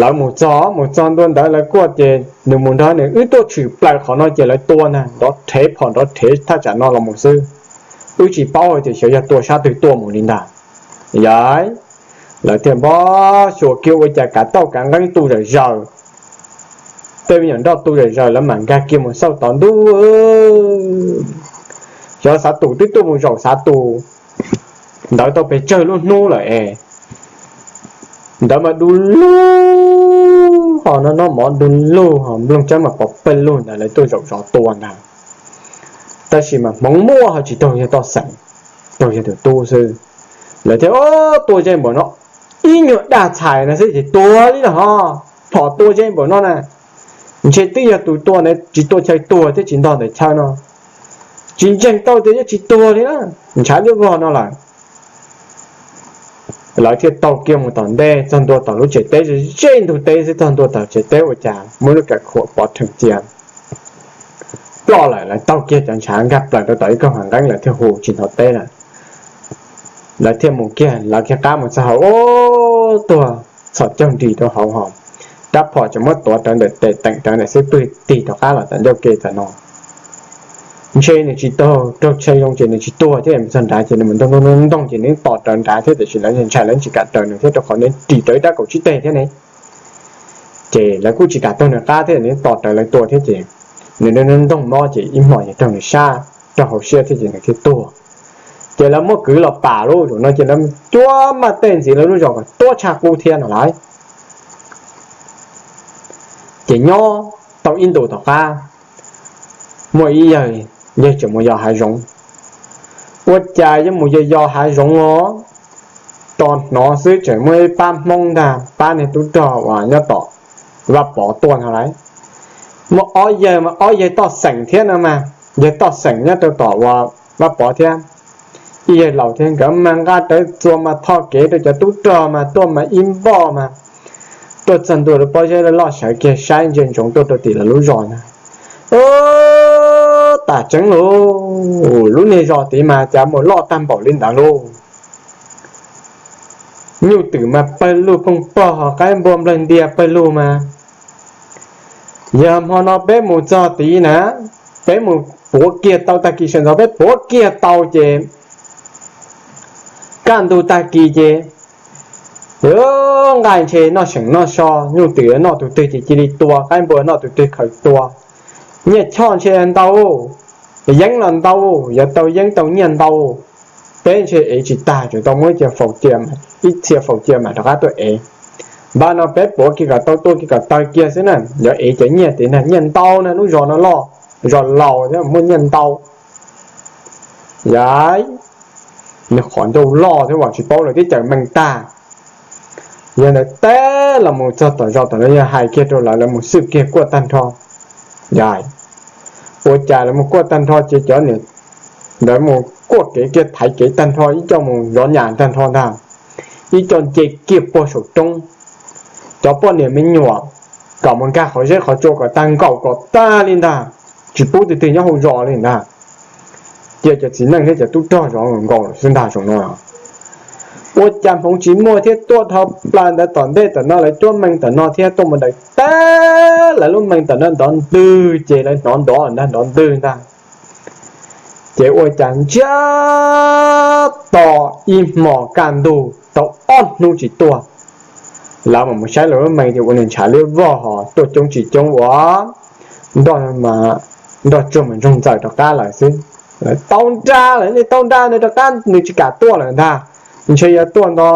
Lawv mus txog, mus txog ntua ntawd lawv kuj tias, Nws mus nrog nws, wb tuaj tshwm plaws qhov no ces lawv tua ntag, nrov rhev phom nrov rhev thaj tsam no los mus xwb. Wb tsis paub hais tias xyov yog tua sab twg tuaj mus li ntag. Yog Lawv thiaj npog xyuas kiag ua cas kav tauj kav nqeeb tu zawm zaws, tej me nyuam nroj tu zawm zaws, lawv mam nkag kiag mus xauj tod ntuj, xyov xav tus twb tuaj mus zaum xav tus ntawd tau pes tsawg lub hnub lawm es ntawd mas du lug ho, noj noj mov du lug ho, nplooj tsawb mas pov pawg lug ntawd, lawv tuaj zaum zov tua ntag. Tab sis mas hmoov muaj ho tsis raug yawg toj xeem, raug yawg tus tub xwb. Lawv thiaj, Tua ze npaum no, ib nyuag daj txhais no xwb ces tuag li lawm ho, phom tua ze npaum no na. Ntshe twb yog tus tua ntawd tsis tua chaw tuag thiab tsis ntog ntawm chaw no, tsis ntseeg tau tias yeej tsis tuag li na, ntshav liab vog no lawm. Lawv thiaj taug kiag mus tom ntej txog ntua tom lub tsev teb ze ntug teb xwb, txog ntua tom tsev teb ua cas muaj lub kav khuam pov rhees cia ploj lawm. Lawv taug kiag cov ntshav nkag plaws rau tom ib koog hav nqeeb, lawv thiaj hu tsis hnov teb lawm. Lawv thiaj mus kiag, lawv kiag qab mus txog hauv, ub, tuag txhos caug nris rau hauv ho, rab phom tseem muab tuav rawv ntawm tes teem rawv ntawm xub pwg tig rov qab los tom ncauj ke tam no. Ntshe nws tsis tuag, raug tshee zoo ces nws tsis tuag thiab, txog nrad ces nws mus ntog ntog ntog ces nws tos rawv nrad thiab, tiam sis lawv ntshai lawv tsis kam raws nws thiab, rau qhov nws ris rawv ib rab kaum tsib teg thiab ne. Ces lawv kuj tsis kam taug nws qab thiab, nws tos rawv lawv tua thiab ces nws ntog mob ces ib hmos ces raug nws sab, raug hauv siab thiab ces nws thiaj tuag. Ces lawv muab kwv los pam lauj, zaum no ces lawv cuab maj tej ntxiv lawv lub zos kom tuab tshaj qub thiab no lauj. Ces nyob tau ib ntus tom qab, muaj ib yawg, yawg tseem mus yos hav zoov. Ua cas yawg mus yos yos hav zoov os, tos hnov xwb tseem muaj ib pab Hmoob ntag, pab niag tub rog uas nyob tom Vaj Pov tuaj ntag lauj. Muaj ob yawg mas ob yawg toj xeem thiab no mas, yawg toj xeem nyob rau tom uas Vaj Pov thiab, ib yawg laus thiab, nkawd mas nqa rawv txuas mas tho kev rau cov tub rog mas tuaj mas ib npoj mas tuaj txog ntua lawv pob zeb loj loj sawv kiag saib ntsia ntsoov tuaj rau tim lawv lub zos ntag. Ub, tas tseeb lauj, lub niag zos tid mas cas mus loj tag npaum li ntawd lauj. Nyuj twm mas pawg lug phooj pog, ho qaib npua nplawg ntias pawg lug mas. Yog hmo no peb mus txog tid na, peb mus puav kiag tau, tag kis sawv ntxov peb puav kiag tau ces kaj ntug tag kis ces nqaij ntshe noj seem noj so, nyuj twm noj tus twg ces cia li tua, qaib npua noj tus twg khaws tua. Nyiaj choj ntshe ntau, yeeb los ntau, yuav tau yeeb tau nyiaj ntau. Peb ntshe ev tsis tag, tseem tau muab ib co faus cia, ib txhia faus cia mam rov qab tuaj ev. Npaj no peb puav kiag kom tau, tua kiag kom tawg kiag xwb na, yuav ev cov nyiaj tid na, nyiaj ntau na, lub zos no loj, zos laus thiab muaj nyiaj ntau. Yog nws qhov ncauj loj thiab, vam tsis paub lawv twb cawm mees tag. Yog ntawd teb los mus txog tom zos tom no, yog hais kiag rau lawv, lawv mus xwb kiag kuaj tag nrho. Yog ua cas lawv mus kuaj tag nrho ces cov niam ntawd mus kuaj kev kiag, thaiv kev tag nrho, ib co mus zov nyas tag nrho ntag, ib co nce kiag puag saum roob. Cov poj niam me nyuam kom mus nkag qhov zeb qhov tsua kom tag, nkaum kom tag li ntag, tsis pub tus twg nyob hauv zos li ntag. Cia cov txiv neej thiab cov tub rog zov nkaus xwb ntag saum no. Ua cas hmoov tsis muaj thiab, tuaj dhau plaws ntawd tom ntej tom no, lawv cuab mees tom no thiab, tuaj mus daws teb lawv lub mees tom no nrov ntwg, ces lawv hnov nrov ntag, nrov ntwg ntag. Ces ua cas ntsiag to ib hmos kaj ntug tau ob hnub tsis tuaj. Lawv mam mus saib lawv lub mees ces ua nws ntshav liab vog ho, tuaj coob tsis coob ua nroj tsuag mas ntsoog ntxaws rov qab lawm xwb. Tau nra lawm, nej tau nra nws rov qab, nws tsis kam tuaj lawm ntag. Ntshe yuav tuaj nto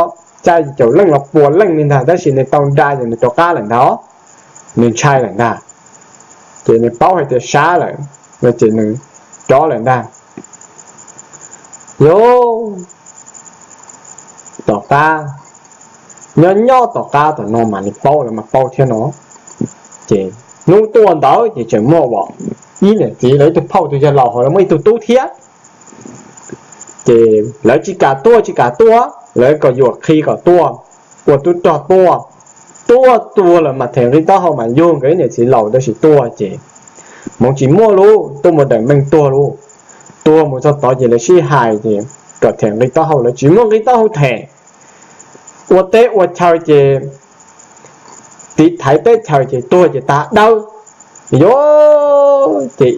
xya caum leej los puas leej li ntag, tab sis nws tau nra ces nws rov qab lawm ntag, nws ntshai lawm ntag. Ces nws paub hais tias sab lawm no ces nws rov lawm ntag. Yog tom qab, nyob nyob tom qab tom no mas nws paub, lawv mas paub thiab no. Ces hnub tuaj ntawd ces tseem muaj ib niam txiv, lawv ib tug phauj tus yawg laus ho lawv muaj ib tug tub thiab. Ces lawv tsis kam tuaj, tsis kam tuaj, lawv kom yuam qhi kom tuaj, ua tub rog tuaj. Tuaj tuag lawm mas them nqi taub hau mas yug nkawd ib niam txiv laus, tab sis tuaj ces hmoov tsis muaj lauj, tuaj mus daws meej tuag lauj. Tuag mus txog tod ces lawv sib hais ces kom them nqi taub hau, lawv tsis muaj nqi taub hau them. Ua teb ua chaw ces tiv thaiv teb chaws ces tuag ces tas dawb. Yog ces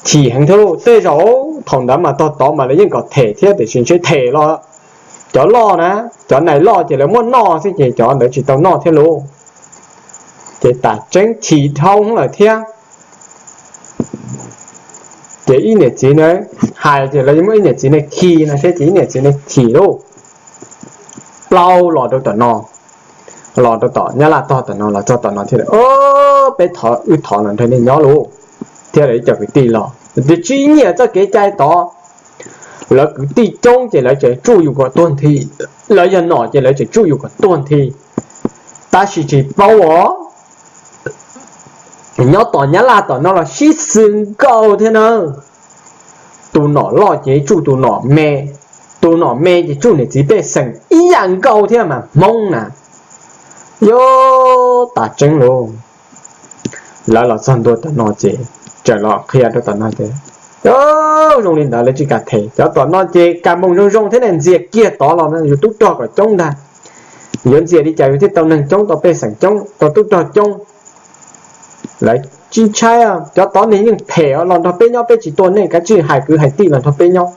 chim heev thiab lauj, tej zaum thaum ntawd mas tog tod mas lawv yeej kom them thiab, tiam sis ntshe them los cov loj na, cov nais loj ces lawv muab noj xwb ces cov ntawd tsis tau noj thiab lauj. Ces tas tseeb chim dhau lawm thiab. Ces ib niam txiv na, hais ces lawv muab ib niam txiv na khi no thiab ces ib niam txiv na chim lauj, plaub los rau tom no, los rau tom Nyab Laj tog tom no los txog tom no thiab, peb thov, wb thov los nrog nej nyob lauj, thiab lawv ib co kwv tij los tias tsis nyiam txoj kev cai tod. Lawv kwv tij coob ces lawv tseem tsuj yus kom tuag nthi, lawv yog nom ces lawv tseem tsuj yus kom tuag nthi. Tab sis tsis paub os, nyob tom Nyab Laj tom no los sib xws nkaus thiab na. Tus nom loj ces tsuj tus nom me, tus nom me ces tsuj niam txiv pej xeem ib yam nkaus thiab mas Hmoob na. Yuav tas tseeb lauj. Lawv los txog ntua tom no ces tseem los qhia rau tom no ces zoo li ntawd lawv tsis kam them. Cov tom no ces kas moos zoo zoo thiab ne, ntxias kiag tod los yus tub rog kom coob ntag. Yuav ntxias li cas yus thiaj tau neeg coob, tau pej xeem coob, tau tub rog coob. Lawv tsis ntshai, cov tod nws yeej phem los nrog peb nyob, peb tsis tua nej, kav tsij hais kwv hais tij los nrog peb nyob.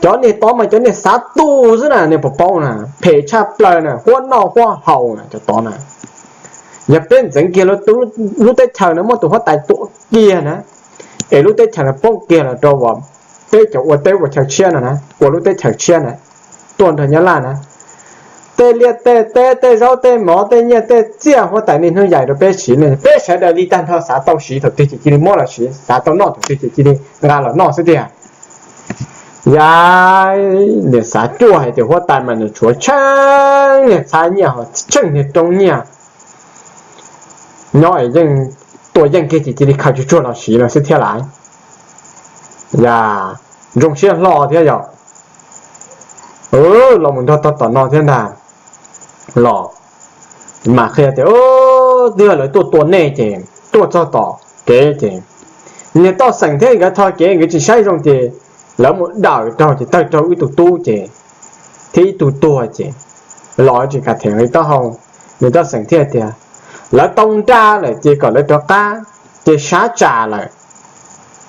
Cov niag tod mas cov niag xav tu xwb na, nej puas paub na, phem tshaj plaws na, huab noj huab haus na cov tod na. Yog peb ntxeev kiag lub teb chaws no muab tus huab tais tua kiag na, es lub teb chaws no poob kiag los rau peb cov ua teb ua chaw tshiab no na, ua lub teb chaws tshiab na, tuaj nrog Nyab Laj na, tej liaj tej teb, tej zaub tej mov, tej nyiaj tej txiaj huab tais niaj hnub yais rau peb siv ne, peb sawv daws li tag nrho xav tau siv thaum twg ces cia li muab los siv, xav tau noj thaum twg ces cia li nqa los noj xwb tiag. Yog nws xav cuaj hais tias huab tais mas nws tshuav tsheej niag txhab nyiaj ho tsheej niag roob nyiaj nyob es yeej tuaj yeej kiag ces cia li khaws tsuag tsuag los siv no xwb thiab lawm. Yog zoo siab hlo thiab yog los mus nrog tog tom no thiab ntag. Los mas qhia tias twb yog lawv tuaj tua nej ces tuaj txog tom kev ces niag toj xeem thiab nkawd tho kev nkawd tsis saib zoo ces lawv mus dawm raug ces tawg raug ib tug tub ces thiab ib tug tuag ces los tsis kam them li taub hau. Niag toj xeem thiaj tias lawv tau nra lawm ces kom lawv rov qab, ces sab tsam lawm,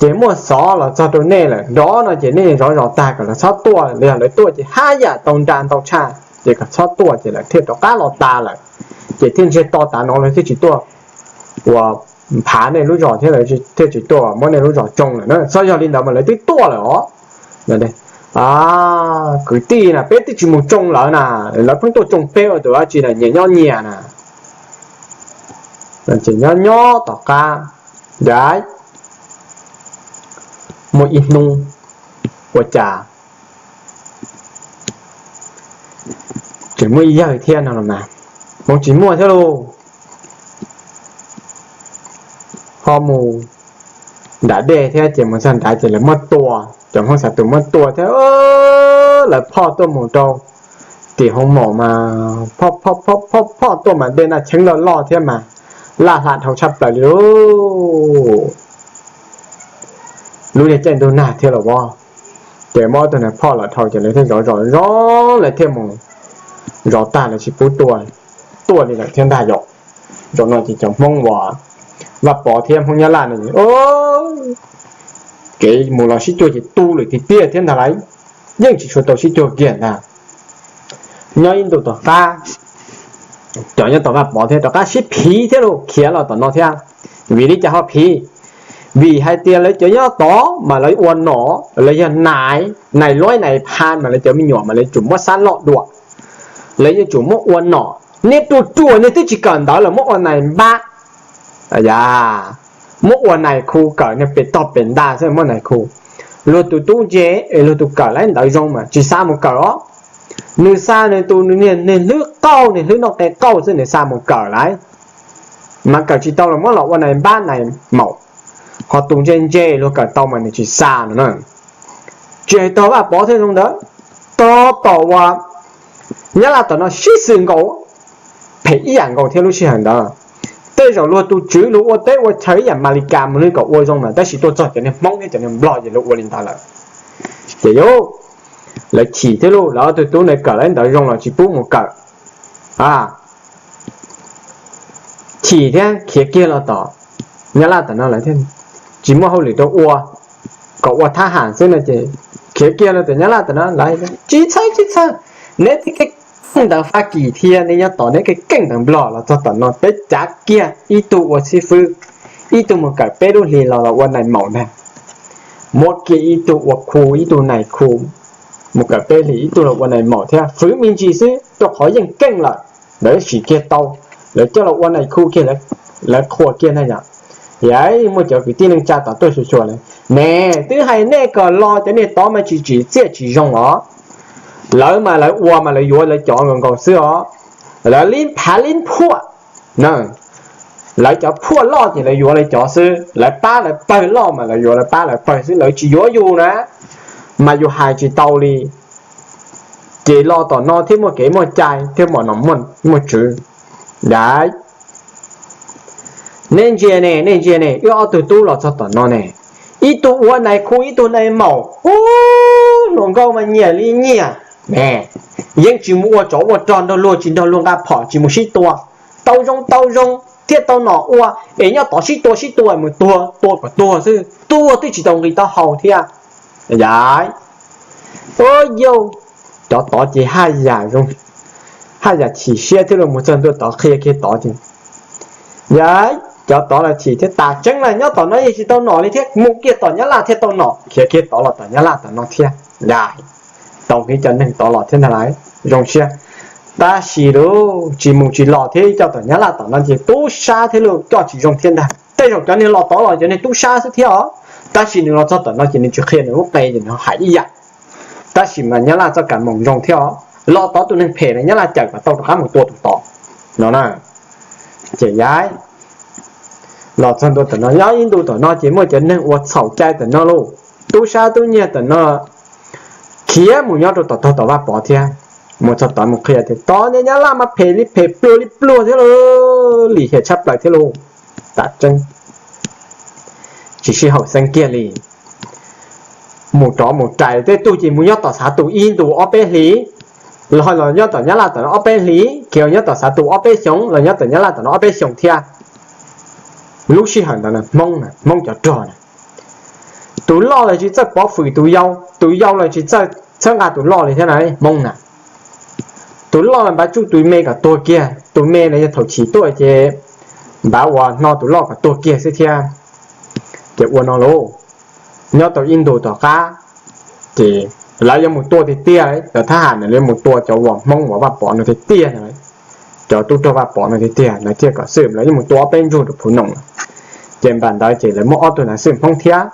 ces muaj xov los txog rau nej lawm nrov no ces nej zov zos tag kom lawv txhob tuaj, yog lawv tuaj ces haj yam tau nra ntau tshaj ces kom txhob tuaj ces lawv thiaj rov qab los tas lawm. Ces thiaj ntseg to tav no lawv thiaj tsis tuaj ua phav nej lub zos thiab lawv thiaj tsis tuaj muab nej lub zos tsoo lawm na. Txhob yog li ntawd mas lawv twb tuaj lawm os. Kwv tij na, peb twb tsis mus tsoo lawv na, lawv pheej tuaj tsoo peb ua tus dab tsi na, nyias nyob nyias na. Ces nyob nyob tom qab, yam muaj ib hnub ua cas tseem muaj ib yawg thiab no los mas, hmoov tsis muaj thiab lauj. Ho mus nram dej thiab ces mus txog nrad ces lawv muab tua, cov Hmoob xav tus muab tua thiab. Lawv phoj tuaj mus rau tim hoo mom mas phoj phoj phoj phoj phoj tuaj mas dej naj cheeb loj loj thiab mas laj hla dhau tshaj plaws li lauj. Lub niag caij ntuj nag thiab los as, ces muab ob tug niag phoj los dhau ces lawv thiaj zov zos zov lawv thiaj mus zov tag lawv tsis pub tua, tuaj li lawm thiab ntag yom. Zaum no ces cov Hmoob uas Vaj Pov thiab Hmoob Nyab Laj no kev mus los sib cuag ces tu lawm tiag tiag thiab ntag lauj, yeej tsis tshua tau sib cuag kiag ntag. Nyob ib ntu tom qab, cov nyob tom Vaj Pov thiab rov qab sib phiv thiab los khiav los tom no thiab. Vim li cas ho phiv? Vim hais tias lawv cov nyob tod mas lawv ua nom, lawv yog nais, nais luaib nais pha mas lawv cov me nyuam mas lawv tsum muab xab loj dua, lawv yeej tsum muab ua nom. Niag ruam ruam niag twb tsis kawm ntawv los muab ua nais npab, muab ua nais khu kawm niag pem tog pem nta xwb muab nais khu. Luag tus tub ntse es luag tus kawm laib ntawv zoo mas tsis xa mus kawm os. Nws xa nws tus niag hlwb qauj, niag hlwb noj qe qauj xwb nws xa mus kawm lauj, mas kawm tsis tau los muab los ua nais npab nais maum. Ho tus ntse ntse luag kawm tau mas nws tsis xa no na. Tsis hais tog Vaj Pov thiab zoo ntawd, tog tom uas Nyab Laj tom no sib xws nkaus, phem ib yam nkaus thiab lub sij hawm ntawd. Tej zaum luag tus tswv luag ua teb ua chaw ib yam Amelikas mus li kom ua zoo mas tab sis tuaj txog cov niag Hmoob thiab cov niag Nplog ces luag ua li ntawd lawm. Ces yus, lawv chim thiab lauj, lawv ob tug tub ntawd kawm laib ntawv zoo los tsis pub mus kawm. Chim thiab khiav kiag los tom Nyab Laj tom no lawm thiab, tsis muaj hauj lwm rau ua, kom ua thab ham xwb no ces khiav kiag los tom Nyab Laj tom no lawm, tsis txhawj tsis txhawj, Neb tib keej keej ntawd Fab Kis thiab neb nyob tod neb keej keej ntawd Nplog los txog tom no peb cav kiag ib tug ua xib fwb, ib tug mus kawm peb lub hlis los los ua nais maum ntag. Muab kiag ib tug ua khu, ib tug nais khu, mus kawm peb hlis ib tug los ua nais maum thiab, fwv me ntsis xwb rau qhov yeej keej lawm, lawv sim kiag tau, lawv coj los ua nais khu kiag, lawv qhuas kiag ntag yom. Yam muaj cov kwv tij neej tsa tod tuaj xyuas xyuas lawm, ne, twb hais nej kom los cov niag tod mas tsis tsim txiaj tsis zoo os. Lawv mas lawv ua mas lawv yuav lawv cov nkaus nkaus xwb os. Lawv lib phav lib phuaj, lawv cov phuaj loj ces lawv yuav lawv cov xwb, lawv pab lawv pawg loj mas lawv yuav lawv pab lawv pawg xwb, lawv tsis yuav yus na, mas yus hais tsis tau li. Ces los tom no thiaj muaj kev muaj cai thiab mov nom muaj tswv. Yam, nej ntsia ne, nej ntsia ne, wb ob tug tub los txog tom no ne, ib tug ua nais khu ib tug nais maum, ub, hluas nkauj mas nyiam li nyiam ne, yeej tsis mus ua tsov ua rog nrog luag, tsis nrog luag nqa phom, tsis mus sib tua, tau zoo tau zoo thiaj tau nom ua, es nyob tod sib tua sib tua mus tuag tua kom tuag xwb, tuag twb tsis tau nqis taub hau thiab. Yam, ua yau, cov tod ces haj yam zoo, haj yam chim siab thiab los mus txog ntua tod qhia kiag tod ces, yam, cov tod los chim thiab tas tseeb na, nyob tom no yeej tsis tau nom li thiab, mus kiag tom Nyab Laj thiaj tau nom, khiav kiag tod los tom Nyab Laj tom no thiab. Yam, tau kiag cov neeg tod los thiab ntag lauj, zoo siab. Tab sis lub tsis mus tsis los thiab coj tom Nyab Laj tom no ces tub sab thiab los coj tsis zoo thiab ntag. Tej zaum cov niag los tod los cov niag tub sab xwb thiab os, tab sis nws los txog tom no ces nws tsis qhia nws lub qe ces nws hais ib yam. Tab sis mas Nyab Laj txoj kam moos zoo thiab os, los tod tus neeg phem los Nyab Laj cawm kom tau rov qab mus tua tus tod no na. Ces yam, los txog ntua tom no, nyob ib ntu tom no ces muaj cov neeg ua txhaum cai tom no lauj, tub sab tub nyiag tom no khiav mus nyob rau tom tog tom Vaj Pov thiab. Mus txog tod mus qhia tias tod niag Nyab Laj mas phem li phem pluag li pluag thiab lauj, lim hiam tshaj plaws thiab lauj. Tam tseeb tsis sib haum xeeb kiag li. Mus rov mus rais tej tug ces mus nyob tom Xav Tus ib ntus ob peb hlis, los los nyob tom Nyab Laj tom no ob peb hlis, khiav nyob tom Xav Tus ob peb xyoos, los nyob tom Nyab Laj tom no ob peb xyoos thiab. Lub sij hawm ntawd na Hmoob na, Hmoob cov rog na, tus loj los tsis txawj pov fwm tus yau, tus yau los tsis txawj txhawb nqa tus loj li thiab na Hmoob na. Tus loj los npaj tsuj tus me kom tuag kiag, tus me los yog thaum chiv tuaj ces npaj ua hno tus loj kom tuag kiag xwb thiab. Ces ua no lauj, nyob tau ib ntus tom qab ces lawv yuav mus tua tiag tiag, cov thab ham na lawv yuav mus tua cov uas Hmoob uas Vaj Pov no tiag tiag, cov tub rog Vaj Pov no tiag tiag, lawv thiaj kom xwb, lawv yuav mus tua ob peb ntsug rau Phuv Noom. Ces npaj ntawd ces lawv muab ob tug nav xwb Hmoob thiab.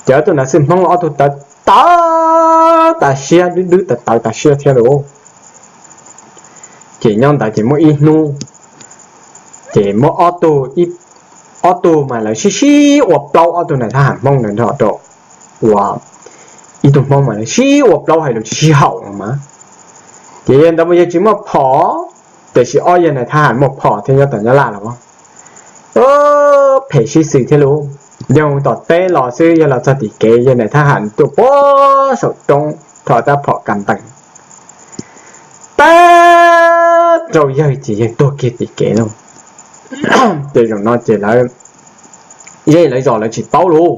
Ces ob tug nav xwb Hmoob los ob tug tawv tawv tas siab, dwb dwb tawv tawv tas siab thiab lauj. Ces nyob ntawd ces muaj ib hnub ces muab ob tug, ob tug mas lawv sib sib ua plaub, ob tug nais thab ham Hmoob ntawd nrog rau uas ib tug Hmoob mas lawv sib ua plaub hais lus tsis sib haum no mas. Ces yog ntawd mas yog tsis muaj phom, tiam sis ob yawg nais thab ham muaj phom thiab nyob tom Nyab Laj los phem sib xws thiab lauj. Yog mus tom teb los xwb, yog los txog tim kev yawg nais thab ham tuaj puag saum roob rho rab phom kas npees tag rau yawg ces yawg tuag kiag tim kev lauj. Ces zaum no ces lawv, yawg lawv zos lawv tsis paub lauj.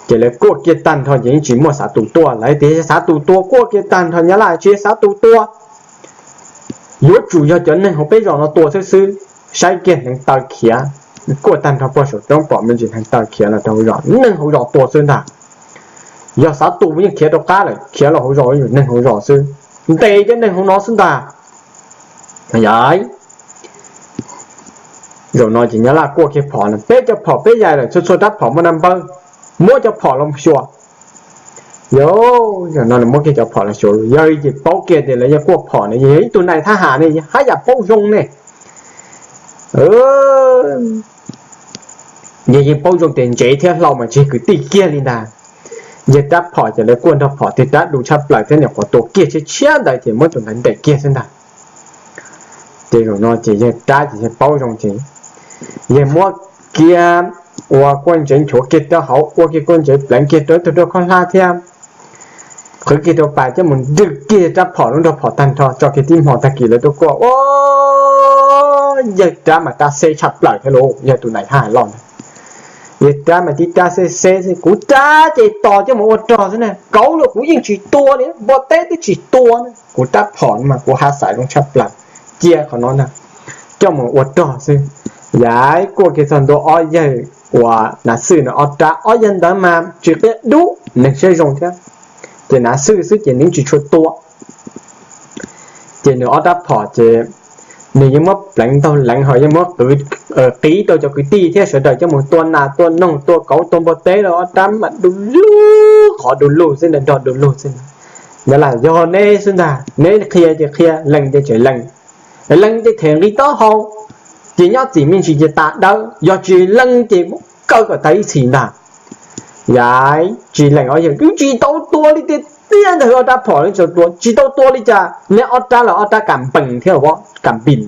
Ces lawv kuaj kiag tag nrho ces yeej tsis muaj Xav Tus tua, lawv tias yog Xav Tus tua kuaj kiag tag nrho Nyab Laj tsis yog Xav Tus tua, yuav tsum yog cov neeg hauv peb zos no tua xwb xwb. Saib kiag hneev taw khiav, kuaj tag nrho puag saum roob pom me ntsis hneev taw khiav los rau hauv zos, neeg hauv zos tua xwb ntag. Yog Xav Tus yeej khiav rau qab lawm, khiav los hauv zos yus neeg hauv zos xwb, ntes cov neeg hauv no xwb ntag. Yog, zaum no ces Nyab Laj kuaj kiag phom no, peb cov phom peb yaim lawm, txhua txhua rab phom muaj naj npawb, muab cov phom los xyuas. Yog, zaum no nws muab kiag cov phom los xyuas, yawg ces paub kiag tias lawv yog kuaj phom ne, yog ib tug nais thab ham ne, haj yam paub zoo ne. Yawg yeej paub zoo tias ntsev thiab hlau mas tsis kwv tij kiag li ntag. Yawg rab phom ces lawv kuaj nrog phom tiag, rab du tshaj plaws thiab nyuam qhuav tua kiag tshiab tshiab ntawd ces muab tus ntawd ntes kiag xwb ntag. Ces zaum no ces yawg rab ces yawg paub zoo ces yawg muab kiag ua kuaj ntsev nchuav kiag rau hauv, ua kiag kuaj ntsev pleev kiag rau ib tug rau khaub hlab thiab qhwv kiag rau pas coj mus nrwj kiag rab phom lub nrog phom tag nrho, tso kiag tib hmo tag kis lawv tuaj kuaj, ua, yawg rab mas rab xeb tshaj plaws thiab lauj, yawg tus nais thab ham loj ntag. Yog rab mas tib rab xeb xeb xwb, kuv rab ces tos coj mus ua rog xwb na, kauv los kuv yeej tsis tua li, npua teb twb tsis tua na, kuv rab phom mas kuv hav xaiv zoo tshaj plaws. Cia qhov no ntag, coj mus ua rog xwb. Yav kuaj kiag txog ntua ob yawg uas Nav Xwj no ob rab, ob yawg ntawd mas tsis qia dub, neeg siab zoo thiab, ces Nav Xwj xwb ces nws tsis tshua tua. Ces nws ob rab phom ces nws yeej muab pleev ntaug leev ho yeej muab qiv rau cov kwv tij thiab sawv daws coj mus tua nas tua noog tua kauv tua npua teb los ob rab mas du lug, qhov du lug xwb, nrog du lug xwb. Nyab Laj, yog neb xwb ntag, neb qhia ces qhia, lees ces tseem lees, lees ces them nqi taub hau, ces nyob txim me ntsis ces tas dawb, yog tsis lees ces muab kaw kom tag ib txhis ntag. Yav tsis lees ob yawg twb tsis tau tua li tiag tiag ntag, ob rab phom tsis tau tua, tsis tau tua li cas, neb ob rab los ob rab kam npees thiab, kam npees,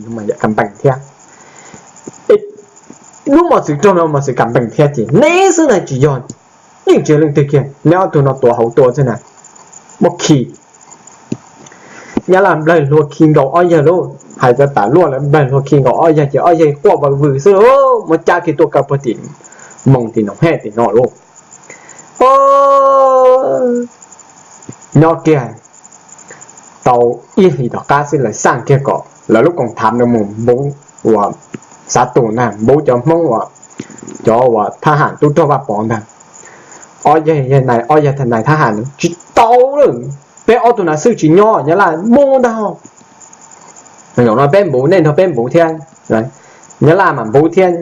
kam npees thiab. Lub mos txwv raug no mos txwv kam npees thiab ces neb xwb ntag, tsis yog, yeej tsis yog leej twg kiag, neb ob tug no tuav hauv tua xwb na. Muab khi, Nyab Laj nplawg hlua khi nkaus ob yawg lauj, hais cov tas luaj lawv nplawg hlua khi nkaus ob yawg ces ob yawg quaj vawv vwm xwb lauj, muab cab kiag tuaj kaw puag tim Moos tim Noom Hej tim no lauj. Nyob kiag tau ib hlis tom qab xwb lawv xaj kiag kom lawv lub koom thav no mus npuv uas xav tus na, npuv cov Hmoob uas, cov uas thab ham tub rog Vaj Pov ntag. Ob yawg, ob yawg nais thab ham, tsis tau lawm, peb ob tug Nav Xwj tsis nyob, Nyab Laj mus ntag. Zaum no peb npuv, nej nrog peb npuv thiab. Nyab Laj mam npuv thiab.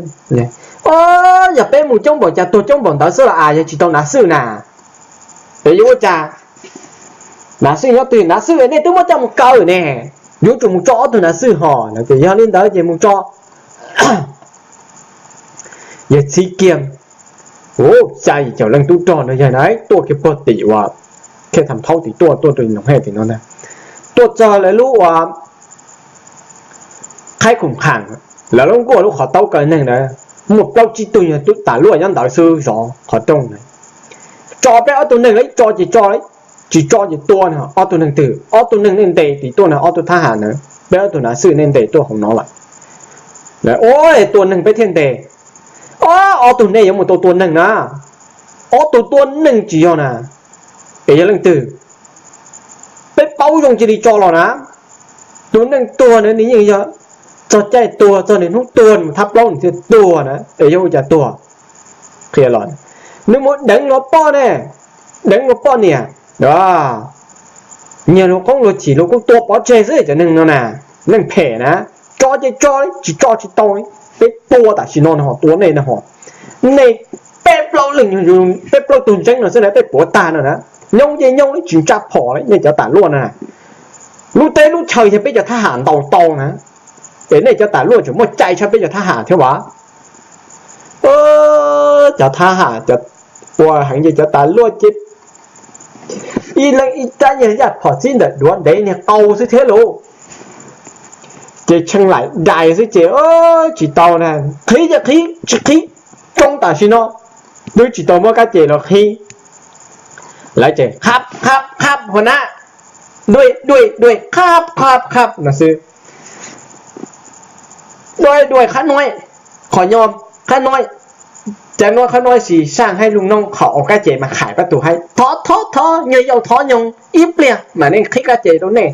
Yog peb mus coob npaum cas tuag coob npaum ntawd xwb los as, yog tsis tau Nav Xwj na. Es yuav ua cas? Nav Xwj nyob twg? Nav Xwj nej twb muab coj mus kaw ne, yuav tsum mus tso ob tug Nav Xwj ho. Yog li ntawd ces mus tso. Yawg txib kiag, ua, xya yim caum leej tub rog no yog na, tuaj kiag puag tim uas Khej Tham Thaub tim tuaj, tuaj rau Noom Hej tim no ntag. Tuaj txog lawv lub uas qhaib khoom khaam, lawv lub nkuaj lub qhov taub kaw neeg ntawd, muaj plaub tsib tug yog tub tas luaj nyob ntawd xwb zov qhov rooj na. Tso peb ob tug neeg, lawv tso ces tso, tsis tso ces tua no. Ob tug neeg twg? Ob tug neeg nej ntes tim tuaj no, ob tug thab ham na, peb ob tug Nav Xwj nej ntes tuaj hauv no lawm. Ua, tua neeg peb thiaj ntes. Ob, ob tug nej yuav mus tua tua neeg na, ob tug tua neeg tsis yog na. Es yog leej twg? Peb paub zoo cia li tso los na. Tus neeg tuag na nws yeej yog txog caij tuag, txog nws hnub tuag nws mus thab plaub nws thiaj tuag na. Es yog ua cas tuag? Qhia los, nws mus deev luag poj ne, deev luag poj niam, nyiag luag qoob luag chim luag kuj tua pov tseg xwb cov neeg no na. Neeg phem na, tso ces tso, tsis tso tsis tau. Peb tua tam sim no no ho, tua nej no ho. Nej peb plaub leeg, peb plaub tug ntseeb no xwb na, peb puav tag no na. Nyoo ces nyoo, tsis ntsa phom li nej cov tas luaj no na. Lub teb lub chaw yog peb cov thab ham ntaus tau na, es nej cov tas luaj tseem muaj cai tshaj peb cov thab ham thiab as. Cov thab ham, cov ua heev ces cov tas luaj ces ib leeg ib rab, yog yaj phom txib ntawm duav ntev niag qau xwb thiab lauj. Ces tshee laim dais xwb ces tsis tau na, qhib ces qhib, tsis qhib, tsoo tam sim no, twb tsis tau muab kab ces los qhib. Lawv ces qhab qhab qhab hua na, duaj duaj duaj qhab qhab qhab no xwb. Duaj duaj qhab nuaib, qhov nyo qhab nuaib, cas nuaib qhab nuaib xis saj haib lug noob qhov ua kab ces mas khais pab tug haib thov thov thov nyuag yau thov nyoog ib pliag mas nej qhib kab ces rau nej.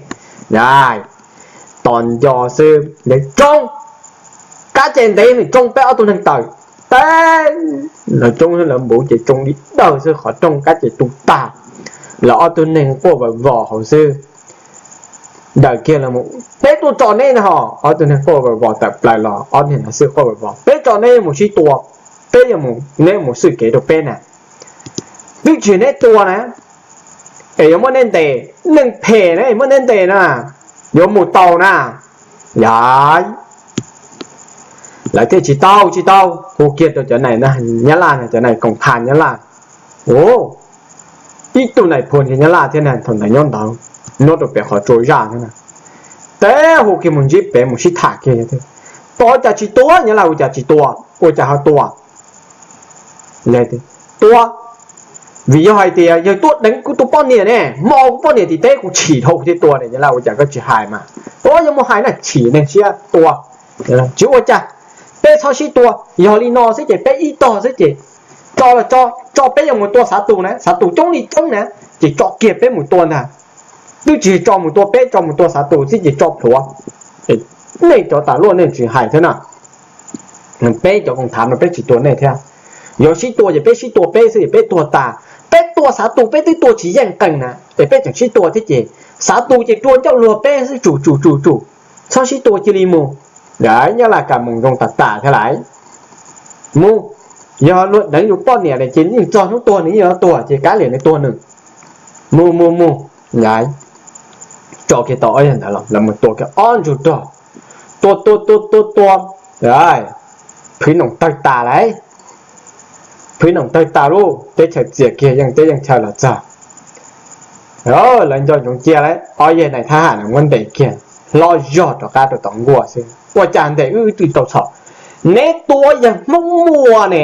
Tos nco xwb, tsoo, kab ces ntev nws tsoo peb ob tug neeg tawm. Teb, lawv tsoo, lawv npuv ces tsoo li dawg xwb, qhov rooj kab ces tu tag. Lawv ob tug neeg quaj vawv vos hauv xwb. Daws kiag los, peb tuaj tso neb no ho. Ob tug neeg quaj vawv vos tawm plaws los, ob niag Nav Xwj quaj vawv vos, peb tso neb mus sib tua, peb yuav mus, neb mus xwj kev rau peb na. Twb tsis yog neb tua na, es yuav muab neb ntes, neeg phem na, muab neb ntes na, yuav mus tau na. Yog, lawv thiaj tsis tau, tsis tau, hu kiag rau cov nais Nyab Laj, cov nais koom tham Nyab Laj. Ib tug nais phoo Nyab Laj thiab na, thaum ntawd nyob ntawd, nyob rau pem qhov tsua zaj thiab na. Teb, hu kiag mus ntsib pem mus sib tham kiag. Tos cas tsis tua, Nyab Laj ua cas tsis tua, ua cas ho tua? Tua, vim yog hais tias yawg tuaj deev kuv tus poj niam ne, hmo kuv poj niam tim teb kuv chim dhau kuv thiaj tua ne. Nyab Laj ua cas koj tsis hais mas, ua yog mus hais na, chim neeg siab tua. Tsis ua cas, peb txhob sib tua, yog li no xwb ces peb ib tog xwb ces tso los tso, tso peb yuav mus tua xav tus na, xav tus coob li coob na, ces tso kiag peb mus tua ntag. Twb tsis tso mus tua peb, tso mus tua xav tus xwb ces tso plhuav. Nej cov tas luaj nej tsis hais thiab na. Peb cov koom thav no peb tsis tua nej thiab. Yuav sib tua ces peb sib tua peb xwb es peb tuag tas. Peb tua xav tus peb twb tua tsis yeej qees na es peb tseem sib tua thiab ces xav tus ces rua ncauj luag peb xwb tsum tsum tsum tsum. Txhob sib tua cia li mus. Nyab Laj Kas Moos zoo tas tas thiab lawm. Mus, yog luag deev yus poj niam lawm ces yeej txog hnub tuag nws yeej yuav tuag ces kav liam nws tuag nws. Mus mus mus. Tso kiag tau ob yawg ntawd los lawv mus tua kiag ob ntsug rog. Tua tua tua tua tua. Phwv noom tawg tas lawm. Phwv noom tawg tas lauj, teb chaws txias kiag yeej teb yeej chaw los txog. Lawv nco ntsoov cia lawm, ob yawg nais thab ham no muab ntes kiag hlob zog rov qab rau tom nkuaj xwb. Ua cas ntes wb twb tau txhom, neb tua yawg Hmoob muaj ne.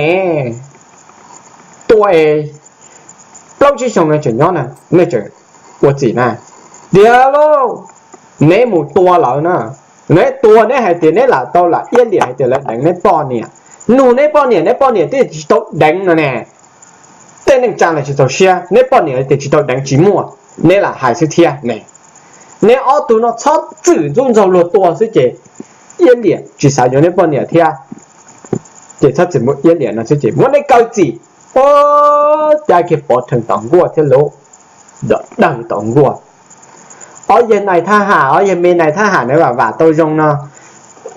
Tua es plaub tsib xyoo no tseem nyob na, nej tseem ua txim na. Tiag lauj, neb mus tua lawv na, neb tua neb hais tias neb lam tau lam iab liam hais tias lawv deev neb poj niam. Nug neb poj niam, neb poj niam twb tsis tau deev no ne. Tej neej tsa los tsis txaus siab, neb poj niam tias tsis tau deev tsis muaj, neb lam hais xwb thiab ne. Neb ob tug no txhob txwm ntxub ntxaug luag tua xwb ces iab liam tsis xav yuav neb poj niam thiab. Ces txhob txwm muab iab liam no xwb ces muab neb kaw txim. Ua cas kiag pov rhees tom nkuaj thiab lauj, dawm dawg tom nkuaj. Ob yawg nais thab ham, ob yawg me nais thab ham na vam vam tau zoo no,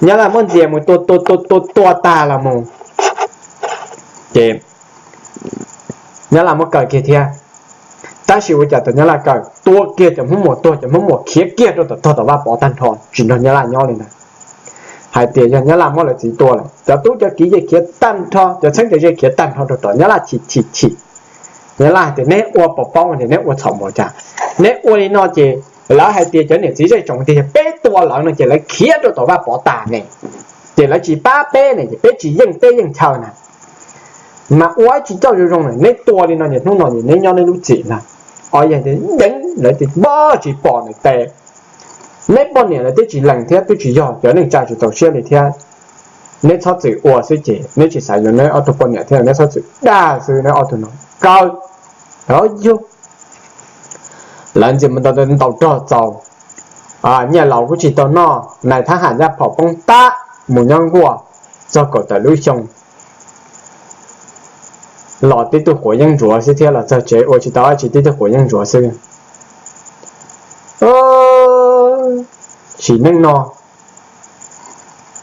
Nyab Laj muab ntxias mus tua tua tua tua tua tag los mus ces Nyab Laj muab kaw kiag thiab. Tab sis ua cas thaum Nyab Laj kaw tua kiag cov Hmoob Muas tuag, cov Hmoob Muas khiav kiag rau tom tog tom Vaj Pov tag nrho tsis nrog Nyab Laj nyob li ntag. Hais tias yog Nyab Laj muab lawv txiv tua lawm, cov tub cov kiv yeej khiav tag nrho, cov txheeb cov ze khiav tag nrho rau tom Nyab Laj chim chim chim. Nyab Laj hais tias neb ua pov poob ces neb ua txhaum mus cas, neb ua li no ces lawv hais tias cov niam txiv zej tsoom tias yog peb tua lawv no ces lawv khiav rau tom Vaj Pov tas ne, ces lawv tsis pab peb ne ces peb tsis yeej teb yeej chaw na. Mas ua tsis coj zoo zoo na, neb tua li no ces hnub no ces neb nyob neb lub txim ntag. Os, yog deev lawv ces npaj tsis pom nws tes. Neb poj niam lawv twb tsis lees thiab twb tsis yog, cov neej tsa tsis txaus siab li thiab. Neb txhob txwm ua xwb ces neb tsis xav yuav neb ob tug poj niam thiab neb txhob txwm dag xwb neb ob tug no kaw. Yog lawv ntxias mus ntaus rog txaus, nyiaj laus kuj tsis tau noj, nais thab ham ncaj phom poob tab mus nyob nkuaj txog kaum tawm lub xyoo los tib tug quav yeeb ntsuav xwb thiab, los txog tsev ua tsis tau dab tsi tib tug quav yeeb ntsuav xwb. Sim neej no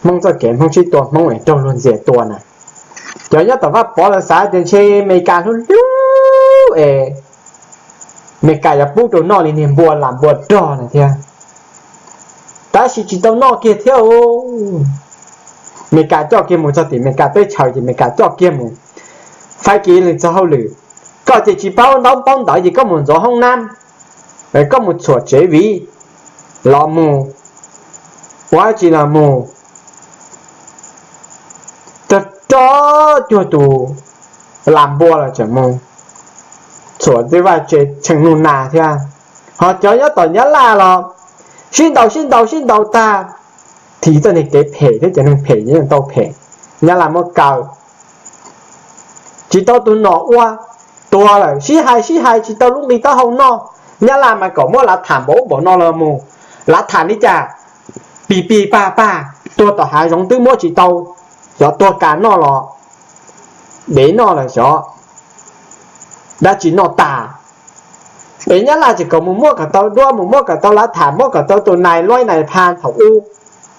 Hmoob txoj kev Hmoob sib tua Hmoob es raug luag ntxias tua na. Cov nyob tom Vaj Pov lawv xav tias ntshe Amelikas hlub hlub es Amelikas yuav pub rau noj li niag npua lam npua rog na thiab. Tab sis tsis tau noj kiag thiab. Amelikas coj kiag mus txog tim Amelikas teb chaws ces Amelikas coj kiag mus faib kiv leej txog hauj lwm. Koj ces tsis paub ntaub paub ntawv ces koj mus ntxuav hoob nab, koj mus txhuam tsev viv, los mus ua dab tsi los mus rog rog cuag tus lam npua los tseem mus txhuam tej vaj tse tsheej nuj nas thiab. Ho cov nyob tom Nyab Laj los sib ntaus sib ntaus sib ntaus tag, thim txoj niag kev phem thiab cov neeg phem yeej tau phem. Nyab Laj muab kaw, tsis tau tus nom ua, tuag lawm sib hais sib hais tsis tau lub nqi taub hau noj. Nyab Laj mas kom muab lav tham npaum ub npaum no los mus, lav tham li cas, pig pig pag pag tuag tom hav zoov twb muab tsis tau, xyov tuag kas noj los dev noj lawm xyov dab tsi noj tas. Es Nyab Laj tseem kom mus muab kom tau duab, mus muab kom tau lav tham, muab kom tau tus nais luaib nais pha thaum ub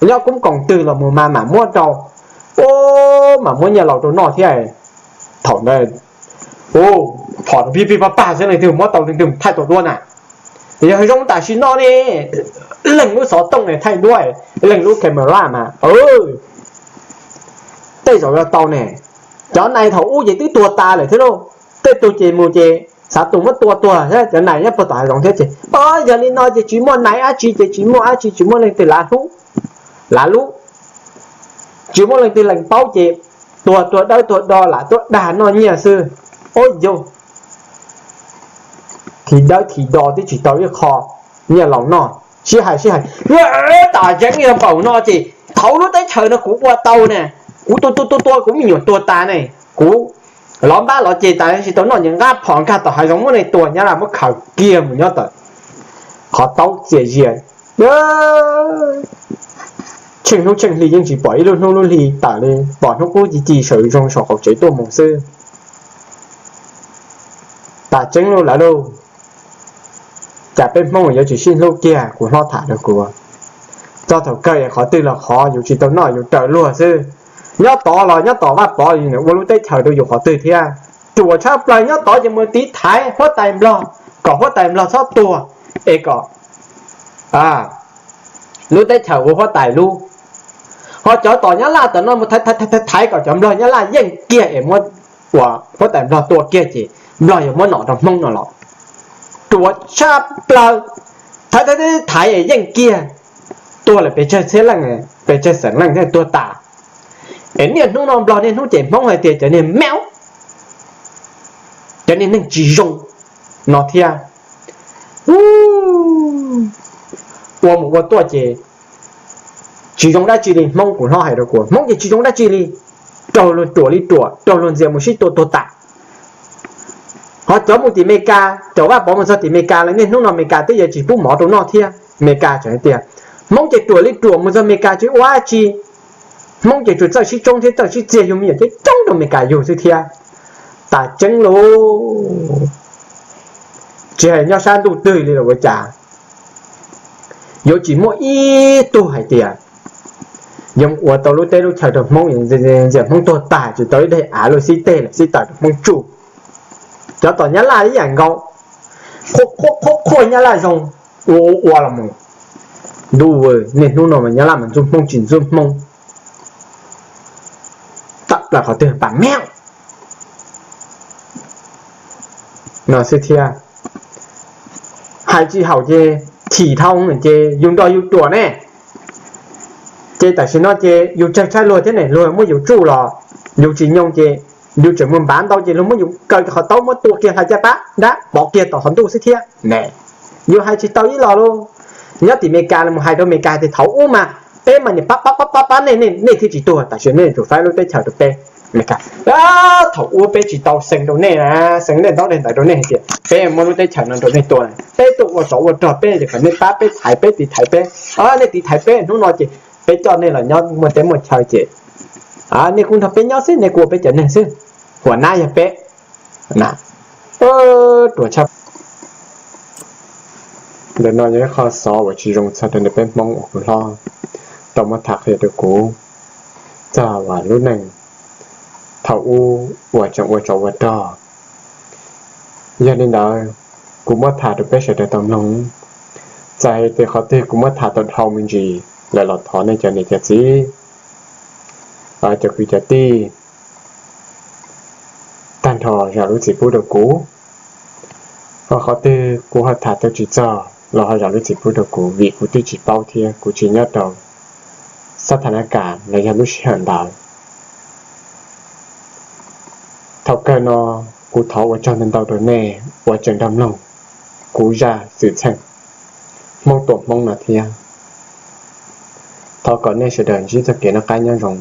nyob kub koom twg los mus mas mam muab rau. Ub, mam muab nyiaj laus rau noj thiab. Thaum ntawd, ub, phom pig pig pag pag xwb leej twg muab tau leej twg thaij tau duab na. Yog zoo tam sim no ne, leej lub xov tooj ne thaij duab, leej lub camera mas tej zaum yuav tau ne. Cov nais thaum ub ces twb tuag tas lawm thiab lauj. Tej tug ces mus ces xav tus muab tua tuag thiab, cov nais nyob puag tom hav zoov thiab ces, o, yog li no ces tsis muaj nais dab tsi ces tsis muaj dab tsi, tsis muaj leej twg lav hlub, lav lub, tsis muaj leej twg lees paub ces tuag tuag dawb tuag do lam tuaj dag noj nyiaj xwb. Ub yug, thim dawb thim do twb tsis tau ib qho nyiaj laus noj, sib hais sib hais, tom yeeb yog npaum no ces thaum lub teb chaws no kuv ua tau ne, kuv tua tua tua tua kuv me nyuam tuag tas ne, kuv lov npab lov ceg tas tsis tau noj, nyias nqa phom nkag tom hav zoov muab neeg tua, Nyab Laj muab khaws kiag mus nyob tawm qhov taub txias zias. Tsheej hnub tsheej hli yeej tsis pom ib lub hnub lub hli tawm li, pom hnub qub ci ci sawv zoo saum qaum tsev tuaj mus xwb. Tas tseeb lauj lawv lauj, cas peb Hmoob yuav tsis sib hlub kiag, kuv hlob tham rau kuv. Txog thaum kawg es qhov twg los qhov yus tsis tau noj yus raws luag xwb. Nyob tod los nyob tom Vaj Pov, ua lub teb chaws rau yus qhov twg thiab. Ruam tshaj plaws nyob tod ces mus tiv thaiv huab tais Nplog, kom huab tais Nplog txhob tuag, es kom lub teb chaws ua huab tais lub. Ho cov tom Nyab Laj tom no mus thaiv thaiv kom cov Nplog Nyab Laj yeej kiag es muab ua huab tais Nplog tua kiag ces Nplog yuav muab nom rau Hmoob no los. Ruam tshaj plaws, thaiv thaiv thaiv es yeej kiag, tuag lawm pes tsawg txhiab leej, pes tsawg xeem leej thiaj tuag tas. Es niaj hnub no Nplog niaj hnub cem Hmoob hais tias cov niag meuj, cov niag neeg tsis zoo no thiab. Ua mus ua tuaj ces tsis zoo dab tsi li, Hmoob kuv hlob hais rau kuv, Hmoob ces tsis zoo dab tsi li, raug luag ruam li ruam, raug luag ntxias mus sib tua tuag tas. Ho cov mus tim Meskas, cov Vaj Pov mus txog tim Meskas lawm, niaj hnub no Meskas twb yuav tsis pub mov rau noj thiab. Meskas tseem hais tias Hmoob ces ruam li ruam mus txog Meskas tsis ua dab tsi, Hmoob ces tsuas txawj sib tsoob thiab txawj sib txiag, yug me nyuam coob coob rau Meskas yug xwb thiab. Tas tseeb lauj, tsis hais nyob sab ntuj twg li los ua cas, yuav tsis muaj ib tug hais tias yuav ua tau lub teb lub chaw rau Hmoob, ntxias Hmoob tuag tag tsis tau ib daim av luaj xib teg lawm xib taws rau Hmoob tsuj. Cov tom Nyab Laj ib yam nkaus, qhuab qhuab qhuab Nyab Laj zoo, ua ua ua los mus. Ntuj, niaj hnub no mas Nyab Laj mas ntxub Hmoob tsis ntxub Hmoob tawm plaws qhov twg pas meej no xwb thiab. Hais tsis haum ces chim dhau ces yus nrog yus ruam ne. Ces tam sim no ces yus tsawg tshaib luag thiab ne, luag muab yus tsuj los yus tsis nyoo ces yus tseem mus npav ntau ces luag muab yus kaw qhov taub muab tua kiag hlais caj pab nrab pov kiag tom qhov ntuj xwb thiab ne. Yus hais tsis tau ib los lauj. Nyob tim Meskas los mus hais rau Meskas tias thaum ub mas peb mas niam pab pab pab pab pab nej, nej thiaj tsis tuag, tam sim nej tsuas faib lub teb chaws rau peb. Meskas, thaum ub peb tsis tau xeev rau nej na, xeev nej ntaub nej ntawv rau nej hais tias peb muab lub teb chaws no rau nej tua na, peb tuaj ua tsov ua rog peb ces kom nej pab peb thaiv peb tiv thaiv peb, nej tiv thaiv peb hnub no ces peb coj nej los nyob muaj teb muaj chaw ces nej kuj nrog peb nyob xwb, nej kuj ua peb cov neeg xwb, huam nab yog peb na. Ruam tshaj. Ntawm no yog ib qho xov uas tsis zoo txog rau peb Hmoob uas kuv hlob tau muab tham qhia rau kuv txog uas lub neej thaum ub uas tseem ua tsov ua rog. Yog li ntawd, kuv muab tham rau peb sawv daws tau mloog. Txawm hais tias qhov twg kuv muab tham tau dhau me ntsis lawm los thov nej cov niam cov txiv, cov kwv cov tij tag nrho zam lub txim pub rau kuv. Ho qhov twg kuv ho tham tau tsis txog los ho zam lub txim pub rau kuv, vim kuv twb tsis paub thiab kuv tsis nyob rau xab tha na kam los yog lub sij hawm ntawd. Thaum kawg no, kuv thov ua tsaug ntau ntau rau nej uas tseem nrog mloog kuv zaj xwm txheej Hmoob tua Hmoob no thiab. Thov kom nej sawv daws ntsib txoj kev noj qab nyob zoo.